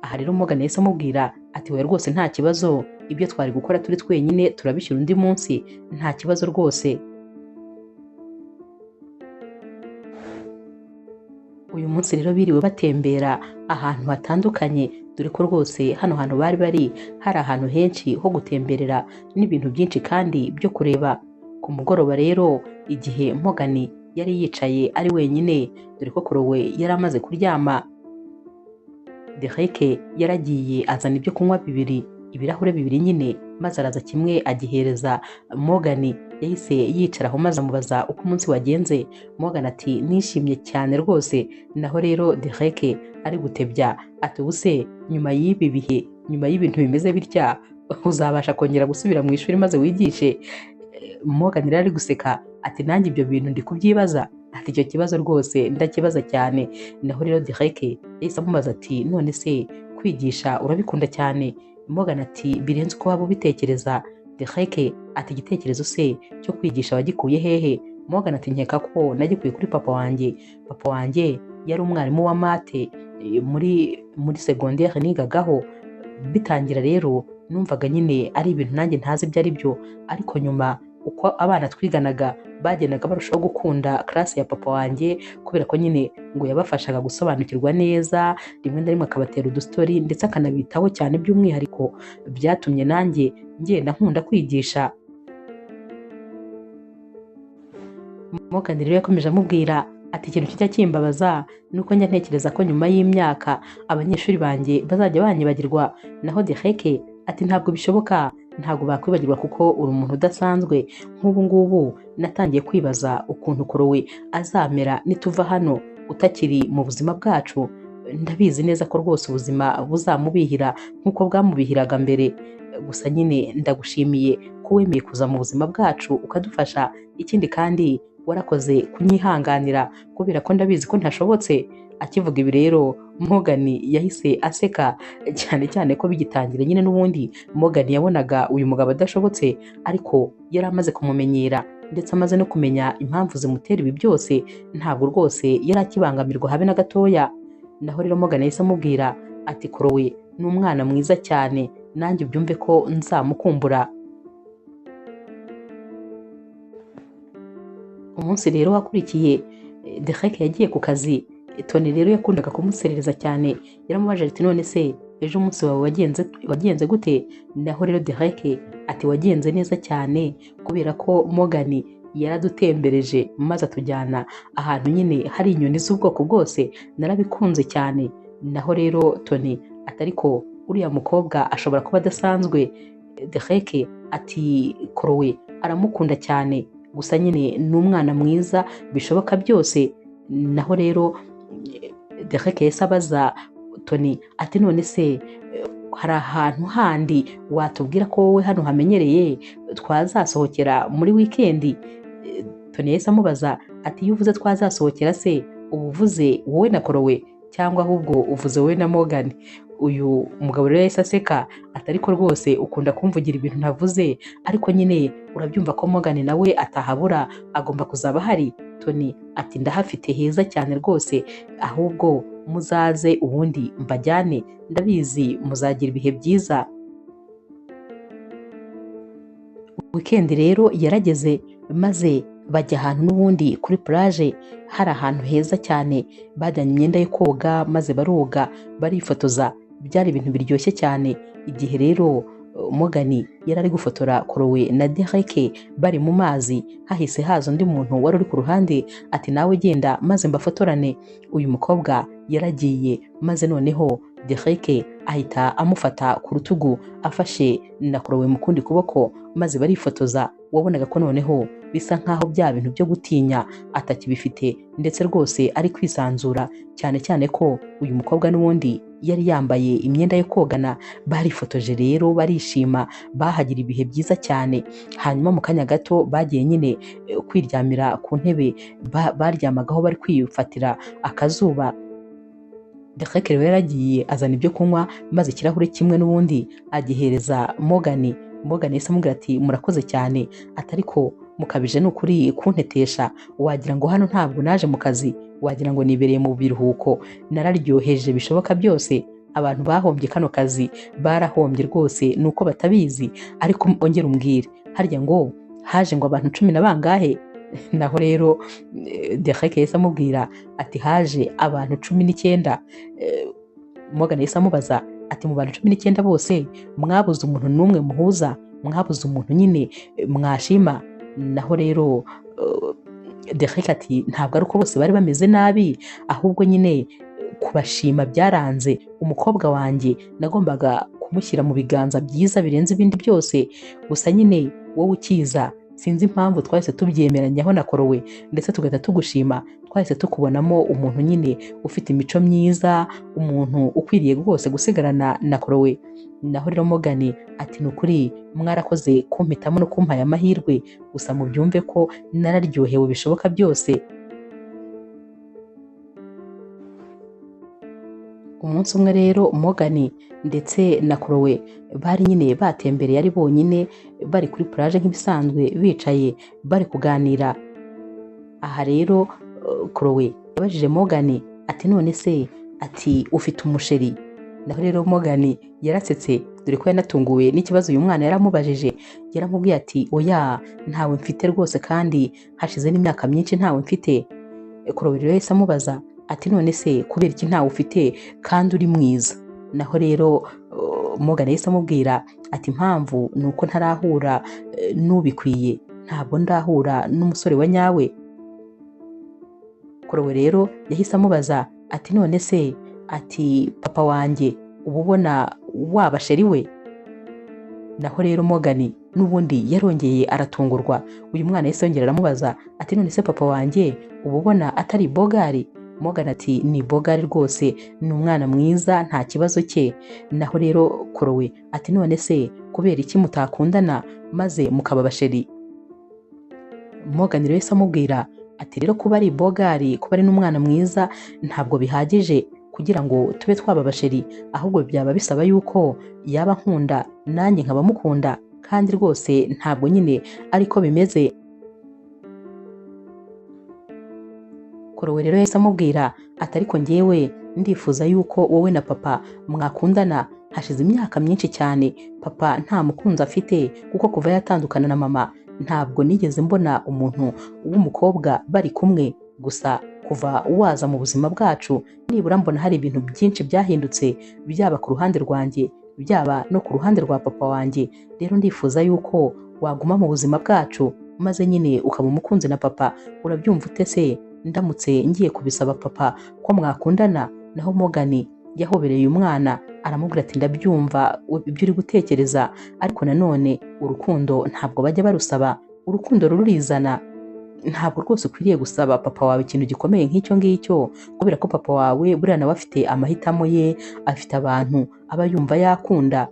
Aha rero Morgan yahise amubwira ati we rwose nta kibazo, ibyo twari gukora turi twenyine turabishyira undi munsi, nta kibazo rwose. Uyu munsi rero biriwe batembera ahantu hatandukanye, dore ko rwose hano hantu bari bari hari ahantu henshi ho gutemberera n'ibintu byinshi kandi byo kureba. Ku mugoroba rero Igihe Morgan yari yicaye ari wenyine, dore ko Chloe yari amaze kuryama, Derek yaragiye azana ibyo kunywa bibiri, ibirahure bibiri nyine, maze araza kimwe agihereza Morgan. Yahise yicara aho maze amubaza uko umunsi wagenze. Morgan ati nishimye cyane rwose. Naho rero Derek ari gutebya ati ubuse nyuma y'ibi bihe, nyuma y'ibintu bimeze bitya, uzabasha kongera gusubira mu ishuri maze wigishe? Morgan rero ari guseka ati nanjye ibyo bintu ndi kubyibaza, ati icyo kibazo rwose ndakibaza cyane. Naho rero Derek yahise amubaza ati none se kwigisha urabikunda cyane? Morgan ati birenze uko waba ubitekereza. Derek ati igitekerezo se cyo kwigisha wagikuye hehe? Morgan ati nkeka ko nagikuye kuri papa wanjye. Papa wanjye yari umwarimu wa math muri secondaire nigagaho. Bitangira rero numvaga nyine ari ibintu nanjye ntazi ibyo ari byo, ariko nyuma uko abana twiganaga bagendaga barushaho gukunda classe ya papa wanjye, kubera ko nyine ngo yabafashaga gusobanukirwa neza, rimwe na rimwe akabatera udustory ndetse akanabitaho cyane by'umwihariko. Byatumye nanjye ngenda nkunda kwigisha. Morgan rero yakomeje amubwira ati ikintu kijya kimbabaza nuko njya ntekereza ko nyuma y'imyaka abanyeshuri banjye bazajya banyibagirwa. Naho Derek ati ntabwo bishoboka, ntabwo bakwibagirwa kuko uri umuntu udasanzwe. Nk'ubu ngubu natangiye kwibaza ukuntu Chloe azamera nituva hano utakiri mu buzima bwacu. Ndabizi neza ko rwose ubuzima buzamubihira nk'uko bwamubihiraga mbere. Gusa nyine ndagushimiye ko wemeye kuza mu buzima bwacu ukadufasha. Ikindi kandi warakoze kunyihanganira kubera ko ndabizi ko ntashobotse. Akivuga ibi rero Morgan yahise aseka cyane cyane ko bigitangira nyine n'ubundi Morgan yabonaga uyu mugabo adashobotse, ariko yari amaze kumumenyera ndetse amaze no kumenya impamvu zimutera ibi byose, ntabwo rwose yari akibangamirwa habe na gatoya. Naho rero Morgan yahise amubwira ati Chloe ni umwana mwiza cyane, nanjye ubyumve ko nzamukumbura. Umunsi rero wakurikiye Derek yagiye ku kazi. Tony rero yakundaga kumuserereza cyane, yaramubajije ati none se ejo umunsi wawe wagenze gute? Naho rero Derek ati wagenze neza cyane kubera ko Morgan yaradutembereje maze atujyana ahantu nyine hari inyoni z'ubwoko bwose, narabikunze cyane. Naho rero Tony ati ariko uriya mukobwa ashobora kuba adasanzwe. Derek ati Chloe aramukunda cyane, gusa nyine ni umwana mwiza bishoboka byose. Naho rero Derek yahise abaza Tony ati none se hari ahantu handi watubwira ko wowe hano hamenyereye twazasohokera muri wikendi? Tony yahise amubaza ati iyo uvuze twazasohokera se uba uvuze wowe na Chloe cyangwa ahubwo uvuze wowe na Morgan? Uyu mugabo rero yahise aseka ati ariko rwose ukunda kumvugira ibintu ntavuze, ariko nyine urabyumva ko Morgan nawe atahabura, agomba kuzaba ahari. Tony ati ndahafite heza cyane rwose, ahubwo muzaze ubundi mbajyane, ndabizi muzagira ibihe byiza. Weekend rero yarageze maze bajya ahantu n'ubundi kuri plage, hari ahantu heza cyane, bajyanye imyenda yo koga maze baroga barifotoza, byari ibintu biryoshye cyane. Igihe rero Morgan yari ari gufotora Chloe na Derek bari mu mazi, hahise haza undi muntu wari uri ku ruhande ati nawe genda maze mbafotorane. Uyu mukobwa yaragiye maze noneho Derek ahita amufata ku rutugu afashe na Chloe mu kundi kuboko maze barifotoza. Wabonaga ko noneho bisa nkaho bya bintu byo gutinya atakibifite, ndetse rwose ari kwisanzura cyane cyane ko uyu mukobwa n'ubundi yari yambaye imyenda yo kogana. Barifotoje rero barishima, bahagira ibihe byiza cyane. Hanyuma mu kanya gato bagiye nyine kwiryamira ku ntebe baryamagaho bari kwifatira akazuba. Derek rero yaragiye azana ibyo kunywa maze ikirahure kimwe n'ubundi agihereza Morgan. Morgan yahise amubwira ati murakoze cyane, ati ariko mukabije ni ukuri kuntetesha, wagira ngo hano ntabwo naje mu kazi, wagira ngo nibereye mu biruhuko, nararyoheje bishoboka byose. Abantu bahombye kano kazi barahombye rwose nuko batabizi, ariko ongera umbwire harya ngo haje ngo abantu 10 na bangahe? Naho rero Derek yahise amubwira ati haje abantu 19. Morgan yahise amubaza ati mu bantu 19 bose mwabuze umuntu n'umwe muhuza, mwabuze umuntu nyine mwashima? Naho rero Derek ati ntabwo ari uko bose bari bameze nabi, ahubwo nyine kubashima byaranze. Umukobwa wanjye nagombaga kumushyira mu biganza byiza birenze ibindi byose, gusa nyine wowe ukiza sinzi impamvu twahise tubyemeranyaho na Korowe, ndetse tugahita tugushima. Twahise tukubonamo umuntu nyine ufite imico myiza, umuntu ukwiriye rwose gusigarana na Korowe. Naho rero Morgan ati ni ukuri mwarakoze kumpitamo no kumpaye amahirwe, gusa mubyumve ko nararyohewe bishoboka byose. Umunsi umwe rero Morgan ndetse na Chloe bari nyine batembereye ari bonyine, bari kuri plage nk'ibisanzwe, bicaye bari kuganira. Aha rero Chloe yabajije Morgan ati none se ati ufite umusheri? Naho rero Morgan yarasetse, dore ko yanatunguwe n'ikibazo uyu mwana yaramubajije. Yaramubwiye ati oya ntawe mfite rwose, kandi hashize n'imyaka myinshi ntawe mfite. Chloe rero yahise amubaza ati none se kubera iki ntawe ufite kandi uri mwiza? Naho rero Morgan yahise amubwira ati impamvu ni uko ntarahura n'ubikwiye, ntabwo ndahura n'umusore wa nyawe. Chloe rero yahise amubaza ati none se ati papa wanjye uba ubona waba sheri we? Naho rero Morgan n'ubundi yarongeye aratungurwa. Uyu mwana yahise yongera aramubaza ati none se papa wanjye uba ubona atari bogari? Morgan ati ni bogari rwose, ni umwana mwiza nta kibazo cye. Naho rero Chloe ati none se kubera iki mutakundana maze mukaba basheri? Morgan rero yahise amubwira ati rero kuba ari bogari, kuba ari n'umwana mwiza ntabwo bihagije kugira ngo tube twaba basheri, ahubwo byaba bisaba yuko yaba nkunda nanjye nkaba mukunda, kandi rwose ntabwo nyine ariko bimeze. Chloe rero yahise amubwira ati ariko njyewe ndifuza yuko wowe na papa mwakundana, hashize imyaka myinshi cyane papa nta mukunzi afite, kuko kuva yatandukana na mama ntabwo nigeze mbona umuntu w'umukobwa bari kumwe. Gusa kuva waza mu buzima bwacu nibura mbona hari ibintu byinshi byahindutse, byaba ku ruhande rwanjye byaba no ku ruhande rwa papa wanjye. Rero ndifuza yuko waguma mu buzima bwacu maze nyine ukaba umukunzi na papa. Urabyumva ute se ndamutse ngiye kubisaba papa ko mwakundana? Naho Morgan yahobereye umwana aramubwira ati ndabyumva ibyo uri gutekereza, ariko nanone urukundo ntabwo bajya barusaba, urukundo rurizana. Ntabwo rwose ukwiriye gusaba papa wawe ikintu gikomeye nk'icyo ngicyo, kubera ko papa wawe buriya nawe afite amahitamo ye, afite abantu aba yumva yakunda.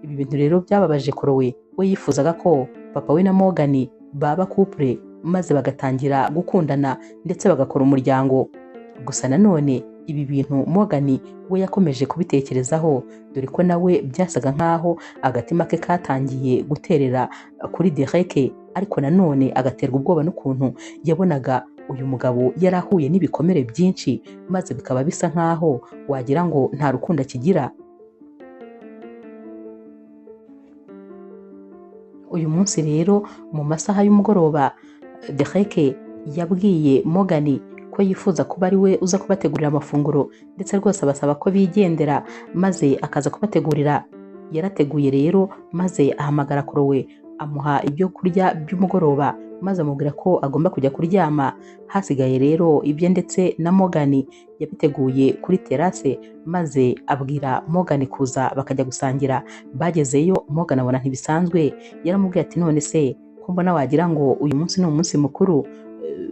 Ibi bintu rero byababaje Chloe, we yifuzaga ko papa we na Morgan baba couple maze bagatangira gukundana ndetse bagakora umuryango. Gusa nanone ibi bintu Morgan we yakomeje kubitekerezaho, dore ko nawe byasaga nkaho agatima ke katangiye guterera kuri Derek, ariko nanone agaterwa ubwoba n'ukuntu yabonaga uyu mugabo yarahuye n'ibikomere byinshi, maze bikaba bisa nkaho wagira ngo nta rukundo akigira. Uyu munsi rero mu masaha y'umugoroba Derek yabwiye Morgan ko yifuza kuba ari we uza kubategurira amafunguro, ndetse rwose abasaba ko bigendera maze akaza kubategurira. Yarateguye rero maze ahamagara Chloe amuha ibyo kurya by'umugoroba, maze amubwira ko agomba kujya kuryama. Hasigaye rero ibye ndetse na Morgan yabiteguye kuri terase, maze abwira Morgan kuza bakajya gusangira. Bagezeyo Morgan abona ntibisanzwe, yaramubwiye ati none se ko mbona wagira ngo uyu munsi ni umunsi mukuru,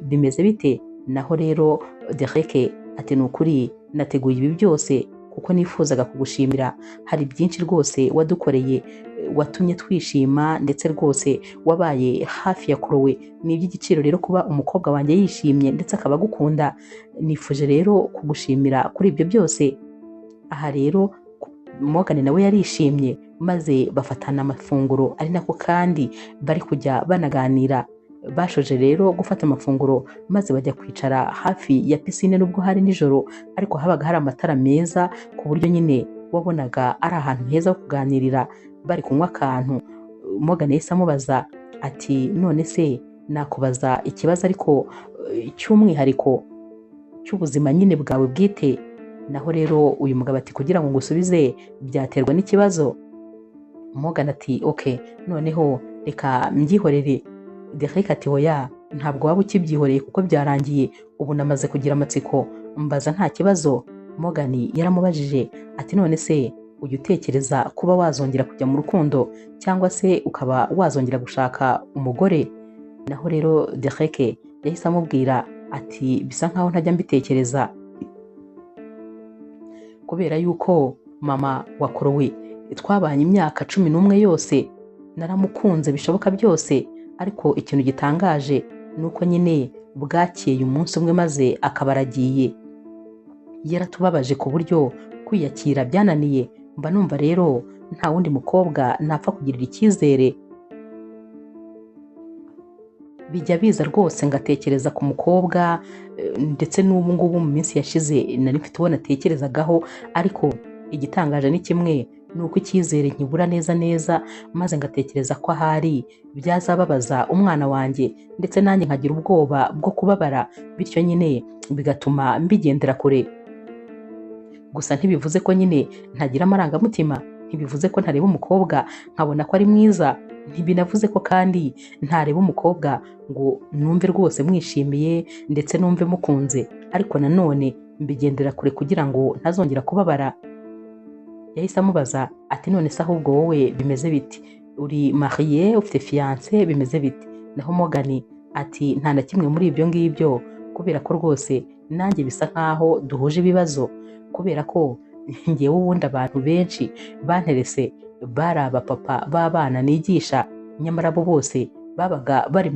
bimeze bite? Naho rero Derek ati ni ukuri nateguye ibi byose kuko nifuzaga kugushimira, hari byinshi rwose wadukoreye, watumye twishima, ndetse rwose wabaye hafi ya Chloe. Ni iby'igiciro rero kuba umukobwa wanjye yishimye ndetse akaba agukunda, nifuje rero kugushimira kuri ibyo byose. Aha rero Morgan nawe yarishimye, maze bafatana amafunguro, ari nako kandi bari kujya banaganira. Bashoje rero gufata amafunguro maze bajya kwicara hafi ya pisine, nubwo hari nijoro ariko habaga hari amatara meza ku buryo nyine wabonaga ari ahantu heza ho kuganirira. Bari kunywa akantu, Morgan yahise amubaza ati none se nakubaza ikibazo ariko cy'umwihariko cy'ubuzima nyine bwawe bwite? Naho rero uyu mugabo ati kugira ngo ngusubize byaterwa n'ikibazo. Morgan ati okay, noneho reka mbyihorere. Derek ati oya Ntabwo waba ukibyihoreye kuko byarangiye, ubu namaze kugira amatsiko, mbaza nta kibazo. Morgan yaramubajije ati none se ujya utekereza kuba wazongera kujya mu rukundo cyangwa se ukaba wazongera gushaka umugore? Naho rero Derek yahise amubwira ati bisa nkaho ntajya mbitekereza, kubera yuko mama wa Chloe twabanye imyaka 11 yose, naramukunze bishoboka byose, ariko ikintu gitangaje nuko nyine bwakeye umunsi umwe maze akaba aragiye. Yaratubabaje ku buryo kwiyakira byananiye, mba numva rero nta wundi mukobwa napfa kugirira icyizere. Bijya biza rwose ngatekereza ku mukobwa, ndetse n'ubu ngubu mu minsi yashize nari mfite uwo natekerezagaho, ariko igitangaje ni kimwe, ni uko icyizere nkibura neza neza, maze ngatekereza ko ahari byazababaza umwana wanjye, ndetse nanjye nkagira ubwoba bwo kubabara, bityo nyine bigatuma mbigendera kure. Gusa ntibivuze ko nyine ntagira amarangamutima, ntibivuze ko ntareba umukobwa nkabona ko ari mwiza, ntibinavuze ko kandi ntareba umukobwa ngo numve rwose mwishimiye ndetse numve mukunze, ariko nanone mbigendera kure kugira ngo ntazongera kubabara. Yahise amubaza ati none se ahubwo wowe bimeze biti? Uri mariye, ufite fiance, bimeze biti? Naho Morgan ati nta na kimwe muri ibyo ngibyo, kubera ko rwose nanjye bisa nkaho duhuje ibibazo, kubera ko ngewe ubundi abantu benshi banterese bari abapapa b'abana nigisha, nyamara bo bose babaga bari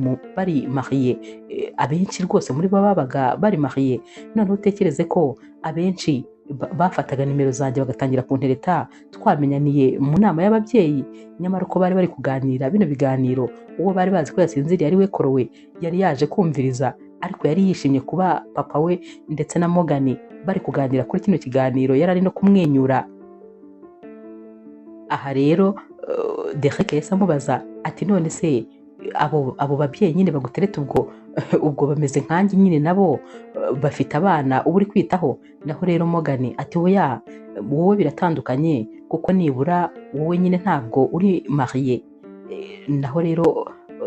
mariye, abenshi rwose muri bo babaga bari mariye. Noneho utekereze ko abenshi bafataga nimero zanjye bagatangira kuntereta, twamenyaniye mu nama y'ababyeyi, nyamara uko bari bari kuganira bino biganiro, uwo bari bazi ko yasinziriye ari we Chloe yari yaje kumviriza, ariko yari yishimye kuba papa we ndetse na Morgan bari kuganira kuri kino kiganiro, yari ari no kumwenyura. Aha rero Derek yahise amubaza ati none se abo babyeyi nyine bagutereta ubwo bameze nkanjye nyine, nabo bafite abana uba uri kwitaho? Naho rero Morgan ati oya, wowe biratandukanye kuko nibura wowe nyine ntabwo uri mariye. Naho rero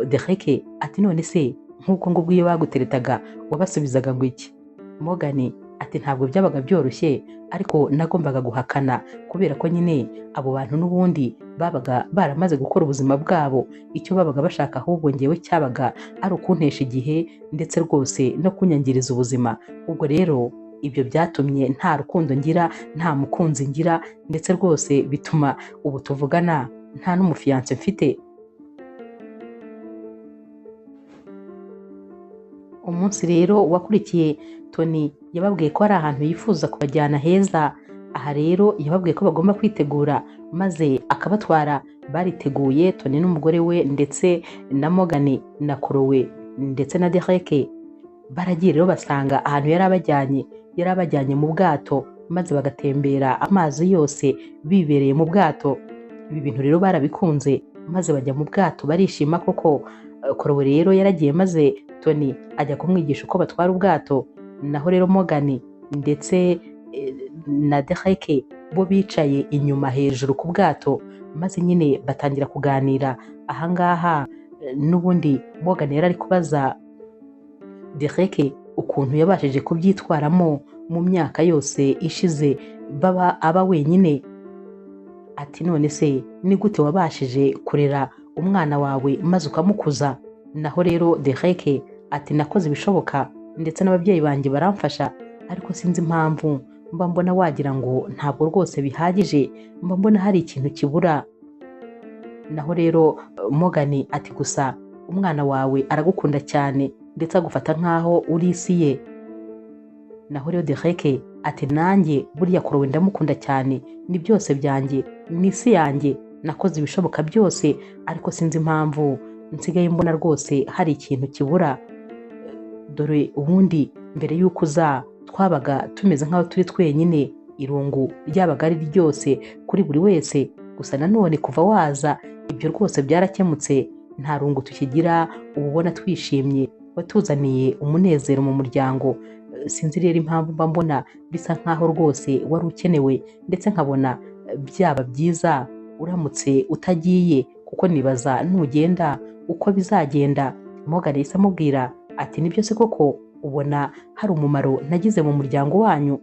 Derek ati none se nk'uko ngubwo iyo baguteretaga wabasubizaga ngo iki? Morgan ati ntabwo byabaga byoroshye, ariko nagombaga guhakana kubera ko nyine abo bantu n'ubundi babaga baramaze gukora ubuzima bwabo, icyo babaga bashaka ahubwo ngewe cyabaga ari ukuntesha igihe ndetse rwose no kunyangiriza ubuzima. Ubwo rero ibyo byatumye nta rukundo ngira, nta mukunzi ngira, ndetse rwose bituma ubu tuvugana nta n'umufiyanse mfite. Umunsi rero wakurikiye Tony yababwiye ko ari ahantu yifuza kubajyana heza. Aha rero yababwiye ko bagomba kwitegura maze akabatwara. Bariteguye, Tony n'umugore we ndetse na Morgan na Chloe ndetse na Derek. Baragiye rero basanga ahantu yari abajyanye mu bwato, maze bagatembera amazi yose bibereye mu bwato. Ibi bintu rero barabikunze, maze bajya mu bwato barishima koko. Chloe rero yaragiye maze Tony ajya kumwigisha uko batwara ubwato. Naho rero Morgan ndetse na Derek bo bicaye inyuma hejuru ku bwato, maze nyine batangira kuganira. Ahangaha n'ubundi Morgan yari ari kubaza Derek ukuntu yabashije kubyitwaramo mu myaka yose ishize baba aba wenyine. Ati none se ni gute wabashije kurera umwana wawe maze ukamukuza? Naho rero Derek ati nakoze ibishoboka ndetse n'ababyeyi banjye baramfasha, ariko sinzi impamvu mba mbona wagira ngo ntabwo rwose bihagije, mba mbona hari ikintu kibura. Naho rero Morgan ati gusa umwana wawe aragukunda cyane ndetse agufata nkaho uri isi ye. Naho rero Derek ati nanjye buriya Chloe ndamukunda cyane, ni byose byanjye, ni isi yanjye, nakoze ibishoboka byose, ariko sinzi impamvu nsigaye mbona rwose hari ikintu kibura. Dore ubundi mbere y'uko uza twabaga tumeze nk'aho turi twenyine, irungu ryabaga ari ryose kuri buri wese, gusa nanone kuva waza ibyo rwose byarakemutse, nta rungu tukigira, uba ubona twishimye, watuzaniye umunezero mu muryango. Sinzi rero impamvu mba mbona bisa nkaho rwose wari ukenewe, ndetse nkabona byaba byiza uramutse utagiye, kuko nibaza nugenda uko bizagenda. Morgan yahise amubwira Ati nibyo se koko ubona hari umumaro nagize mu muryango wanyu?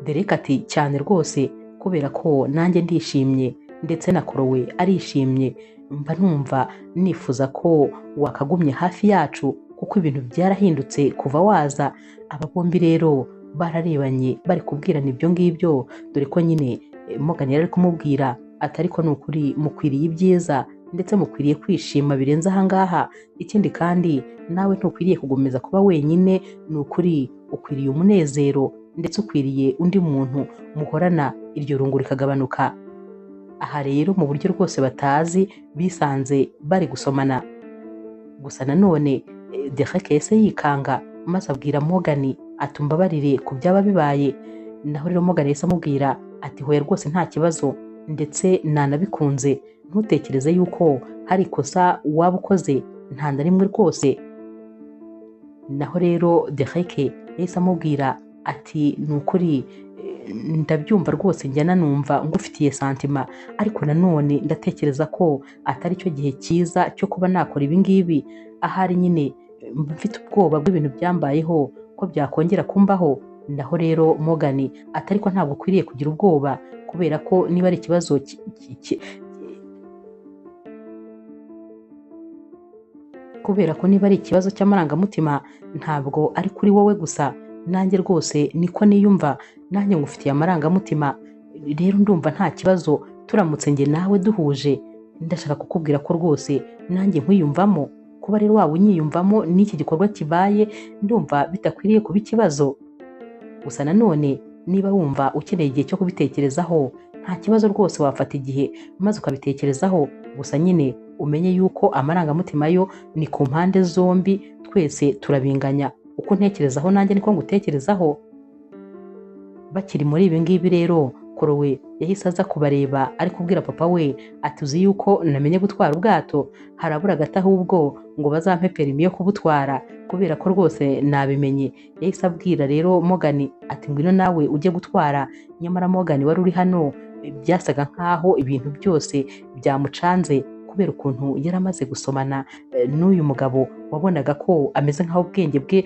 Derek ati cyane rwose, kubera ko nanjye ndishimye ndetse na Korowe arishimye, mba numva nifuza ko wakagumye hafi yacu kuko ibintu byarahindutse kuva waza. Aba bombi rero bararebanye bari kubwirana ibyo ngibyo, dore ko nyine Morgan yari ari kumubwira ati ariko ni ukuri mukwiriye ibyiza ndetse mukwiriye kwishima birenze ahangaha, ikindi kandi nawe ntukwiriye kugomeza kuba wenyine, ni ukuri ukwiriye umunezero ndetse ukwiriye undi muntu muhorana, iryo rungu rikagabanuka. Aha rero mu buryo rwose batazi bisanze bari gusomana. Gusa nanone Derek yahise yikanga maze abwira Morgan ati umbabarire ku byaba bibaye. Naho rero Morgan yahise amubwira ati hoya rwose nta kibazo ndetse nanabikunze, ntutekereze yuko hari ikosa waba ukoze, nta na rimwe rwose. Naho rero Derek yahise amubwira ati ni ukuri ndabyumva rwose, njya nanumva ngufitiye santima, ariko nanone ndatekereza ko atari cyo gihe cyiza cyo kuba nakora ibi ngibi, ahari nyine mfite ubwoba bw'ibintu byambayeho ko byakongera kumbaho. Naho rero Morgan ati ariko ntabwo ukwiriye kugira ubwoba, kubera ko niba ari ikibazo kubera ko niba ari ikibazo cy'amarangamutima ntabwo ari kuri wowe gusa, nanjye rwose niko niyumva, nanjye ngufitiye amarangamutima, rero ndumva nta kibazo turamutse njye nawe duhuje, ndashaka kukubwira ko rwose nanjye nkwiyumvamo, kuba rero waba unyiyumvamo n'iki gikorwa kibaye ndumva bidakwiriye kuba ikibazo. Gusa nanone niba wumva ukeneye igihe cyo kubitekerezaho nta kibazo rwose, wafata igihe maze ukabitekerezaho, gusa nyine umenye yuko amarangamutima yo ni ku mpande zombi, twese turabinganya, uko ntekerezaho nanjye niko ngutekerezaho. Bakiri muri ibi ngibi rero Korowe yahise aza kubareba ari kubwira papa we ati uzi yuko namenye gutwara ubwato, harabura gato ahubwo ngo bazampe perimi yo kubutwara kubera ko rwose nabimenye. Yahise abwira rero Morgan ati ngwino nawe ujye gutwara. Nyamara Morgan wari uri hano byasaga nkaho ibintu byose byamucanze kubera ukuntu yari amaze gusomana n'uyu mugabo, wabonaga ko ameze nkaho ubwenge bwe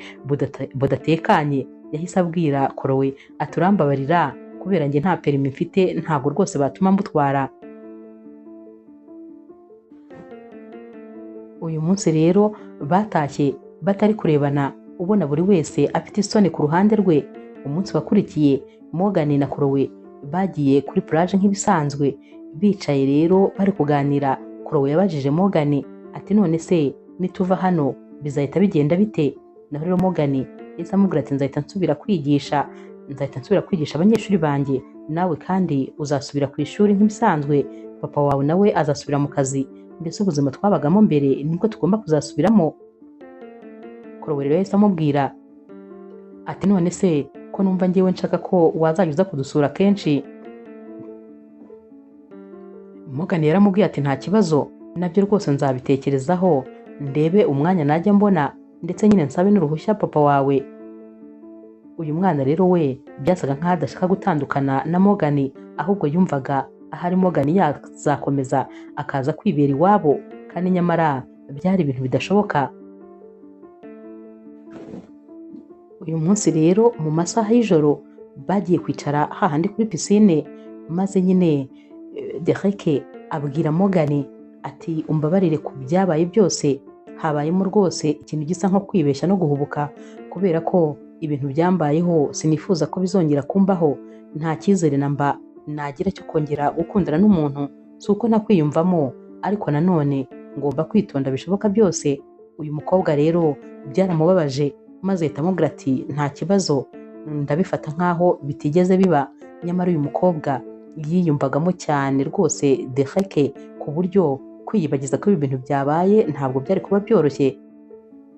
budatekanye. Yahise abwira Korowe ati urambabarira kubera njye nta perimi mfite, ntabwo rwose batuma mbutwara. Uyu munsi rero batashye batari kurebana, ubona buri wese afite isoni ku ruhande rwe. Umunsi wakurikiye Morgan na Korowe bagiye kuri plage nk'ibisanzwe, bicaye rero bari kuganira. Korowe yabajije Morgan ati none se nituva hano bizahita bigenda bite? Naho rero Morgan yahise amubwira ati nzahita nsubira kwigisha, nzahita nsubira kwigisha abanyeshuri banjye, nawe kandi uzasubira ku ishuri nk'ibisanzwe, papa wawe nawe azasubira mu kazi, mbese ubuzima twabagamo mbere nibwo tugomba kuzasubiramo. Korowe rero yahise amubwira ati none se ko numva ngewe nshaka ko wazajya uza kudusura kenshi. Morgan yaramubwiye ati nta kibazo, nabyo rwose nzabitekerezaho ndebe umwanya najya mbona, ndetse nyine nsabe n'uruhushya papa wawe. Uyu mwana rero we byasaga nkaho adashaka gutandukana na Morgan, ahubwo yumvaga ahari Morgan yazakomeza akaza kwibera iwabo, kandi nyamara byari ibintu bidashoboka. Uyu munsi rero mu masaha y'ijoro bagiye kwicara hahandi kuri pisine, maze nyine Derek abwira Morgan ati umbabarire ku byabaye byose, habayemo rwose ikintu gisa nko kwibeshya no guhubuka, kubera ko ibintu byambayeho sinifuza ko bizongera kumbaho, nta cyizere na mba nagira cyo kongera gukundana n'umuntu, si uko nakwiyumvamo, ariko nanone ngomba kwitonda bishoboka byose. Uyu mukobwa rero byaramubabaje, maze ahita amubwira ati nta kibazo, ndabifata nkaho bitigeze biba. Nyamara uyu mukobwa yiyumvagamo cyane rwose Derek, ku buryo kwiyibagiza ko ibi bintu byabaye ntabwo byari kuba byoroshye.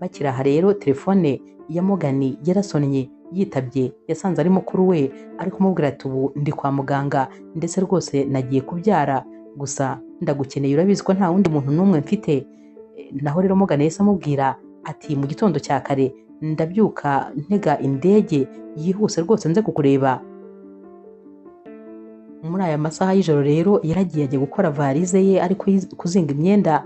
Bakiri aha rero telefone ya Morgan yarasonnye, yitabye yasanze ari mukuru we ari kumubwira ati ubu ndi kwa muganga ndetse rwose nagiye kubyara, gusa ndagukeneye, urabizi ko nta wundi muntu n'umwe mfite. Naho rero Morgan yahise amubwira ati mu gitondo cya kare ndabyuka ntega indege yihuse rwose nze kukureba. Muri aya masaha y'ijoro rero yaragiye ajya gukora varize ye, ariko kuzinga imyenda.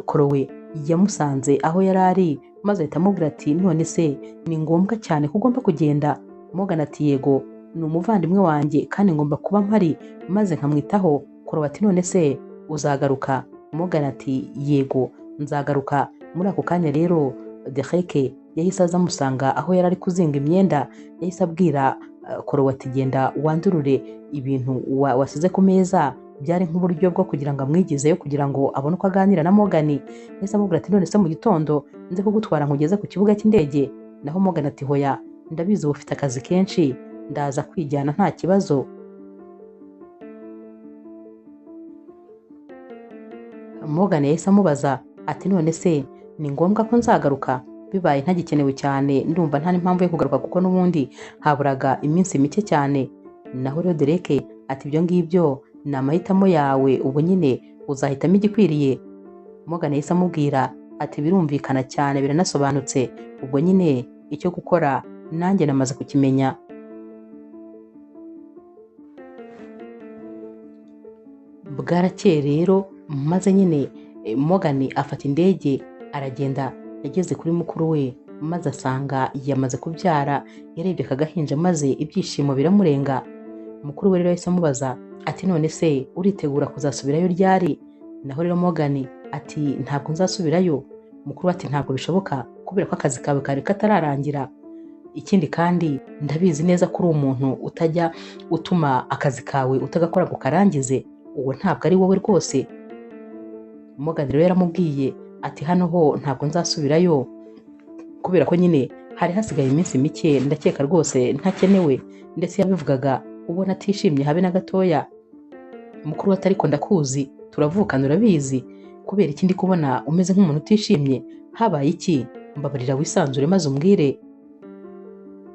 Korowe yamusanze aho yari ari Maze ahita amubwira ati none se ni ngombwa cyane ko ugomba kugenda? Morgan ati yego, ni umuvandimwe wanjye kandi ngomba kuba mpari maze nkamwitaho. Korowe ati none se uzagaruka? Morgan ati yego nzagaruka. Muri ako kanya rero Derek yahise aza amusanga aho yari ari kuzinga imyenda, yahise abwira Korowe ati genda wandurure ibintu wasize ku meza. Byari nk'uburyo bwo kugira ngo amwigizeyo kugira ngo abone uko aganira na Morgan. Yahise amubwira ati none se mu gitondo nze kugutwara nkugeze ku kibuga cy'indege? Naho Morgan ati hoya, ndabizi uba ufite akazi kenshi, ndaza kwijyana nta kibazo. Morgan yahise amubaza ati none se ni ngombwa ko nzagaruka? Bibaye ntagikenewe cyane ndumva nta n'impamvu yo kugaruka kuko n'ubundi haburaga iminsi mike cyane. Naho rero Derek ati ibyo ngibyo ni amahitamo yawe, ubu nyine uzahitamo igikwiriye. Morgan yahise amubwira ati birumvikana cyane biranasobanutse, ubwo nyine icyo gukora nanjye namaze kukimenya. Bwarakeye rero maze nyine Morgan afata indege aragenda. Yageze kuri mukuru we maze asanga yamaze kubyara, yarebye akagahinja maze ibyishimo biramurenga. Mukuru we rero yahise amubaza ati none se uritegura kuzasubirayo ryari? Naho rero Morgan ati ntabwo nzasubirayo. Mukuru ati ntabwo bishoboka kubera ko akazi kawe kari katararangira. Ikindi kandi ndabizi neza ko uri umuntu utajya utuma akazi kawe utagakora ngo karangize, uwo ntabwo ari wowe rwose. Morgan rero yaramubwiye ati hano ho ntabwo nzasubirayo kubera ko nyine hari hasigaye iminsi mike, ndakeka rwose ntakenewe. Ndetse yabivugaga ubona atishimye habe na gatoya. Mukuru we ati ariko ndakuzi, turavukana urabizi, kubera iki ndi kubona umeze nk'umuntu utishimye? Habaye iki? Mbabarira wisanzure maze umbwire.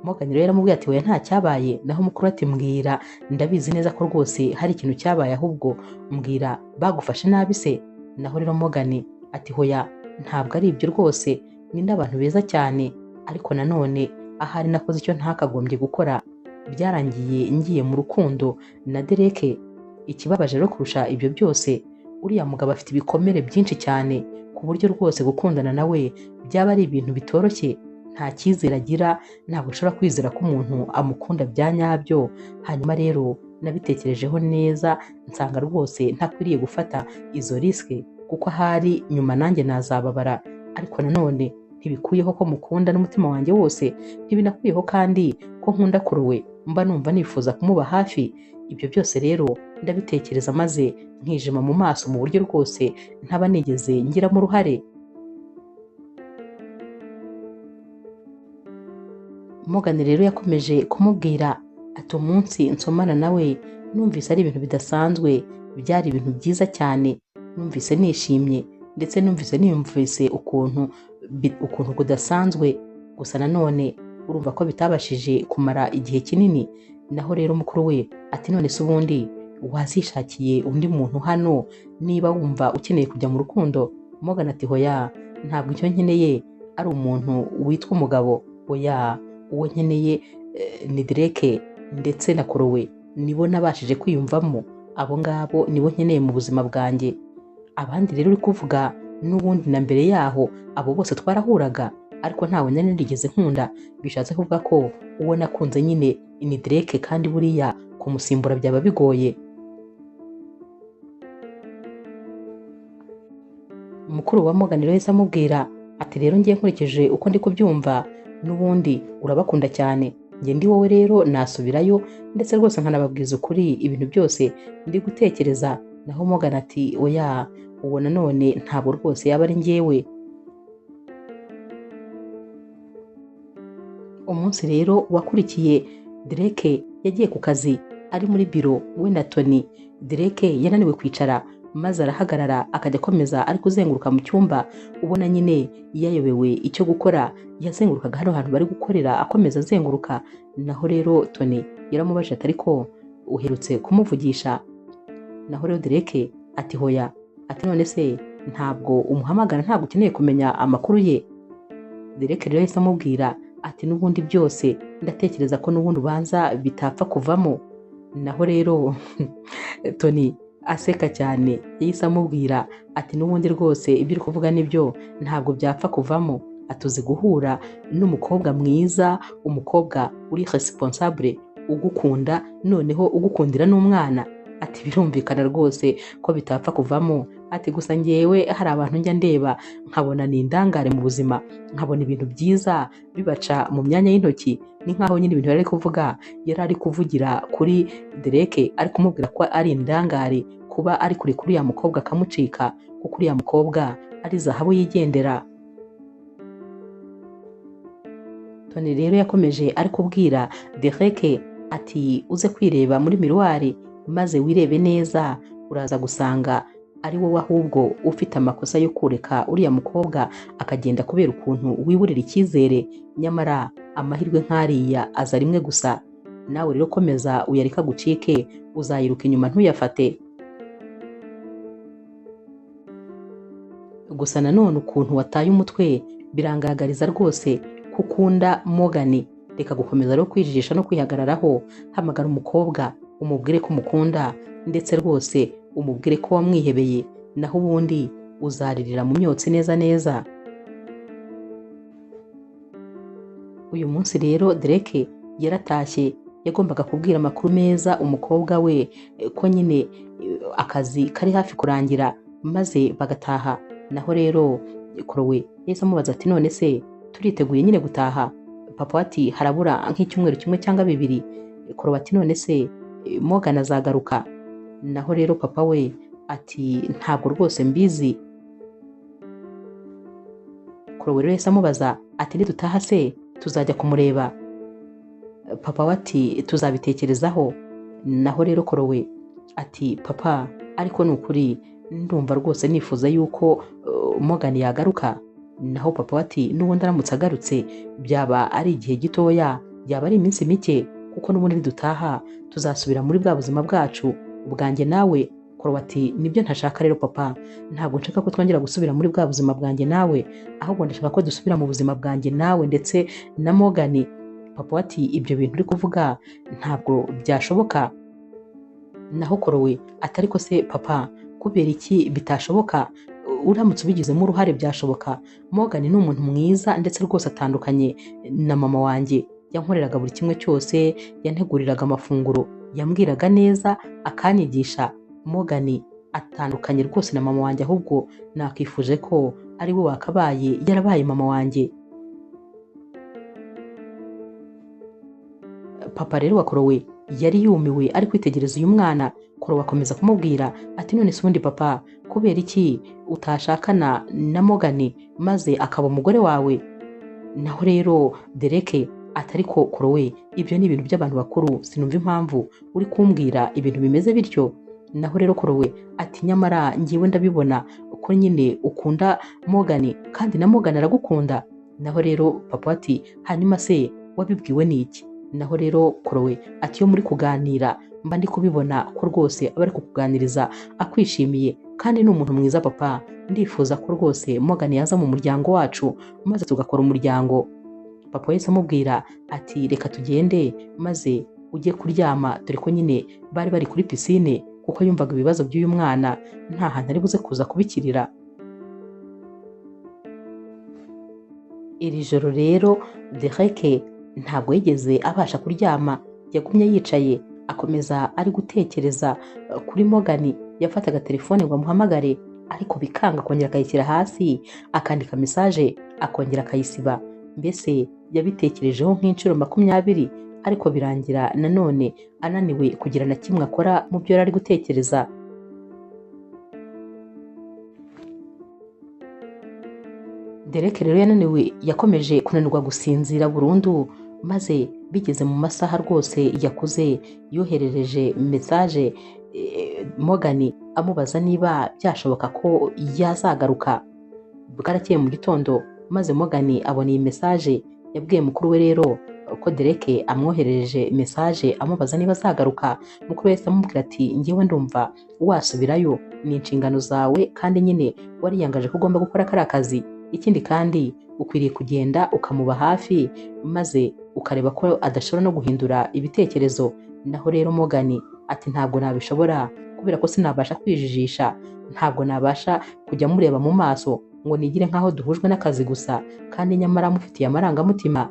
Morgan rero yaramubwiye ati oya nta cyabaye. Naho mukuru ati mbwira, ndabizi neza ko rwose hari ikintu cyabaye, ahubwo mbwira bagufashe nabi se? Naho rero Morgan ati hoya ntabwo ari ibyo rwose, ni n'abantu beza cyane, ariko nanone ahari nakoze icyo ntakagombye gukora, byarangiye ngiye mu rukundo na Derek. Ikibabaje rero kurusha ibyo byose, uriya mugabo afite ibikomere byinshi cyane ku buryo rwose gukundana nawe byaba ari ibintu bitoroshye. Nta cyizere agira, ntabwo ushobora kwizera ko umuntu amukunda bya nyabyo. Hanyuma rero nabitekerejeho neza nsanga rwose ntakwiriye gufata izo risike kuko ahari nyuma nanjye nazababara, ariko nanone ntibikuyeho ko mukunda n'umutima wanjye wose, ntibinakwiyeho kandi ko nkunda Kurowe, mba numva nifuza kumuba hafi. Ibyo byose rero ndabitekereza maze nkijima mu maso mu buryo rwose ntaba nigeze ngiramo uruhare. Morgan rero yakomeje kumubwira ati umunsi nsomana nawe numvise ari ibintu bidasanzwe, byari ibintu byiza cyane, numvise nishimye ndetse numvise ukuntu kudasanzwe. Gusa nanone urumva ko bitabashije kumara igihe kinini. Naho rero mukuru we ati none se ubundi wazishakiye undi muntu hano niba wumva ukeneye kujya mu rukundo? Morgan ati hoya ntabwo icyo nkeneye ari umuntu witwa umugabo, oya uwo nkeneye ni Derek ndetse na Korowe, nibo nabashije kwiyumvamo, abo ngabo nibo nkeneye mu buzima bwanjye. Abandi rero uri kuvuga n'ubundi na mbere yaho abo bose twarahuraga ariko ntawe nari narigeze nkunda, bishatse kuvuga ko uwo nakunze nyine ni Derek kandi buriya kumusimbura byaba bigoye. Mukuru wa Morgan rero yahise amubwira ati rero ngiye nkurikije uko ndi kubyumva n'ubundi urabakunda cyane, njye ndi wowe rero nasubirayo ndetse rwose nkanababwiza ukuri ibintu byose ndi gutekereza. Naho Morgan ati oya uwo nanone ntabwo rwose yaba ari njyewe. Umunsi rero wakurikiye Derek yagiye ku kazi ari muri biro we na Tony. Derek yananiwe kwicara maze arahagarara akajya akomeza ari kuzenguruka mu cyumba, ubona nyine yayobewe icyo gukora. Yazengurukaga hano hantu bari gukorera akomeza azenguruka. Naho rero Tony yaramubajije ati ariko uherutse kumuvugisha? Naho rero Derek ati hoya. Ati none se ntabwo umuhamagara, ntabwo ukeneye kumenya amakuru ye? Derek rero yahise amubwira ati n'ubundi byose ndatekereza ko n'ubundi ubanza bitapfa kuvamo. Naho rero Tony aseka cyane yahise amubwira ati n'ubundi rwose ibyo uri kuvuga nibyo, ntabwo byapfa kuvamo, Atuzi guhura n'umukobwa mwiza, umukobwa uri responsable, ugukunda, noneho ugukundira n'umwana. Ati birumvikana rwose ko bitapfa kuvamo. Ati gusa ngewe hari abantu njya ndeba nkabona ni indangare mu buzima, nkabona ibintu byiza bibaca mu myanya y'intoki. Ni nkaho nyine ibintu yari ari kuvuga yari ari kuvugira kuri Derek, ari kumubwira ko ari indangare kuba ari kure kuri ya mukobwa akamucika, kuko uriya mukobwa ari zahabu yigendera. Tony rero yakomeje ari kubwira Derek ati uze kwireba muri miruwari maze wirebe neza, uraza gusanga ari wowe ahubwo ufite amakosa yo kureka uriya mukobwa akagenda kubera ukuntu wiburira icyizere, nyamara amahirwe nk'ariya aza rimwe gusa. Nawe rero komeza uyareka gucike, uzayiruka inyuma ntuyafate. Gusa nanone ukuntu wataye umutwe birangaragariza rwose ko ukunda Morgan. Reka gukomeza rero kwijijisha no kwihagararaho, hamagara umukobwa umubwire ko umukunda, ndetse rwose umubwire ko wamwihebeye, naho ubundi uzaririra mu myotsi neza neza. Uyu munsi rero Derek yaratashye, yagombaga kubwira amakuru meza umukobwa we ko nyine akazi kari hafi kurangira maze bagataha. Naho rero Chloe yahise amubaza ati none se turiteguye nyine gutaha? Papa ati harabura nk'icyumweru kimwe cyangwa bibiri. Chloe ati none se Morgan azagaruka? Naho rero papa we ati ntabwo rwose mbizi. Chloe rero yahise amubaza ati nidutaha se tuzajya kumureba? Papa we ati tuzabitekerezaho. Naho rero Chloe ati papa ariko ni ukuri ndumva rwose nifuza yuko Morgan yagaruka. Naho papa we ati n'ubundi aramutse agarutse byaba ari igihe gitoya, byaba ari iminsi mike, kuko n'ubundi nidutaha tuzasubira muri bwa buzima bwacu ubwanjye nawe. Chloe ati nibyo ntashaka rero papa, ntabwo nshaka ko twongera gusubira muri bwa buzima bwanjye nawe, ahubwo ndashaka ko dusubira mu buzima bwanjye nawe ndetse na Morgan. Papa ati ibyo bintu uri kuvuga ntabwo byashoboka. Naho Chloe ati ariko se papa kubera iki bitashoboka? Uramutse ubigizemo uruhare byashoboka. Morgan ni umuntu mwiza ndetse rwose atandukanye na mama wanjye, yankoreraga buri kimwe cyose, yanteguriraga amafunguro, yambwiraga neza, akanyigisha. Morgan atandukanye rwose na mama wanjye, ahubwo nakifuje ko ari we wakabaye yarabaye mama wanjye. Papa rero wa Chloe yari yumiwe ari kwitegereza uyu mwana. Chloe akomeza kumubwira ati none se ubundi papa kubera iki utashakana na Morgan maze akaba umugore wawe? Naho rero Derek ati ariko Chloe ibyo ni ibintu by'abantu bakuru, sinumva impamvu uri kumbwira ibintu bimeze bityo. Naho rero Chloe ati nyamara ngiwe ndabibona ko nyine ukunda Morgan kandi na Morgan aragukunda. Naho rero papa ati hanyuma se wabibwiwe n'iki? Naho rero Chloe ati iyo muri kuganira mba ndi kubibona ko rwose aba ari kukuganiriza akwishimiye, kandi ni umuntu mwiza papa, ndifuza ko rwose Morgan yaza mu muryango wacu maze tugakora umuryango. Papa yahise amubwira ati reka tugende maze ujye kuryama, dore ko nyine bari bari kuri pisine, kuko yumvaga ibibazo by'uyu mwana nta hantu ari buze kuza kubikirira. Iri joro rero Derek ntabwo yigeze abasha kuryama, yagumye yicaye akomeza ari gutekereza kuri Morgan. Yafataga telefone ngo amuhamagare ariko bikanga, akongera akayishyira hasi, akandika message akongera akayisiba. Mbese yabitekerejeho nk'inshuro 20, ariko birangira nanone ananiwe kugira na kimwe akora mu byo yari ari gutekereza. Derek rero yananiwe, yakomeje kunanirwa gusinzira burundu, maze bigeze mu masaha rwose yakuze yoherereje message Morgan amubaza niba byashoboka ko yazagaruka. Bwarakeye mu gitondo maze Morgan abona iyi message. Yabwiye mukuru we rero ko Derek amwoherereje message amubaza niba azagaruka. Mukuru we yahise amubwira ati ngewe ndumva wasubirayo, ni inshingano zawe kandi nyine wariyangaje ko ugomba gukora kariya kazi. Ikindi kandi ukwiriye kugenda ukamuba hafi maze ukareba ko adashobora no guhindura ibitekerezo. Naho rero Morgan ati ntabwo nabishobora kubera ko sinabasha kwijijisha, ntabwo nabasha kujya mureba mu maso ngo nigire nk'aho duhujwe n'akazi gusa kandi nyamara mufitiye amarangamutima.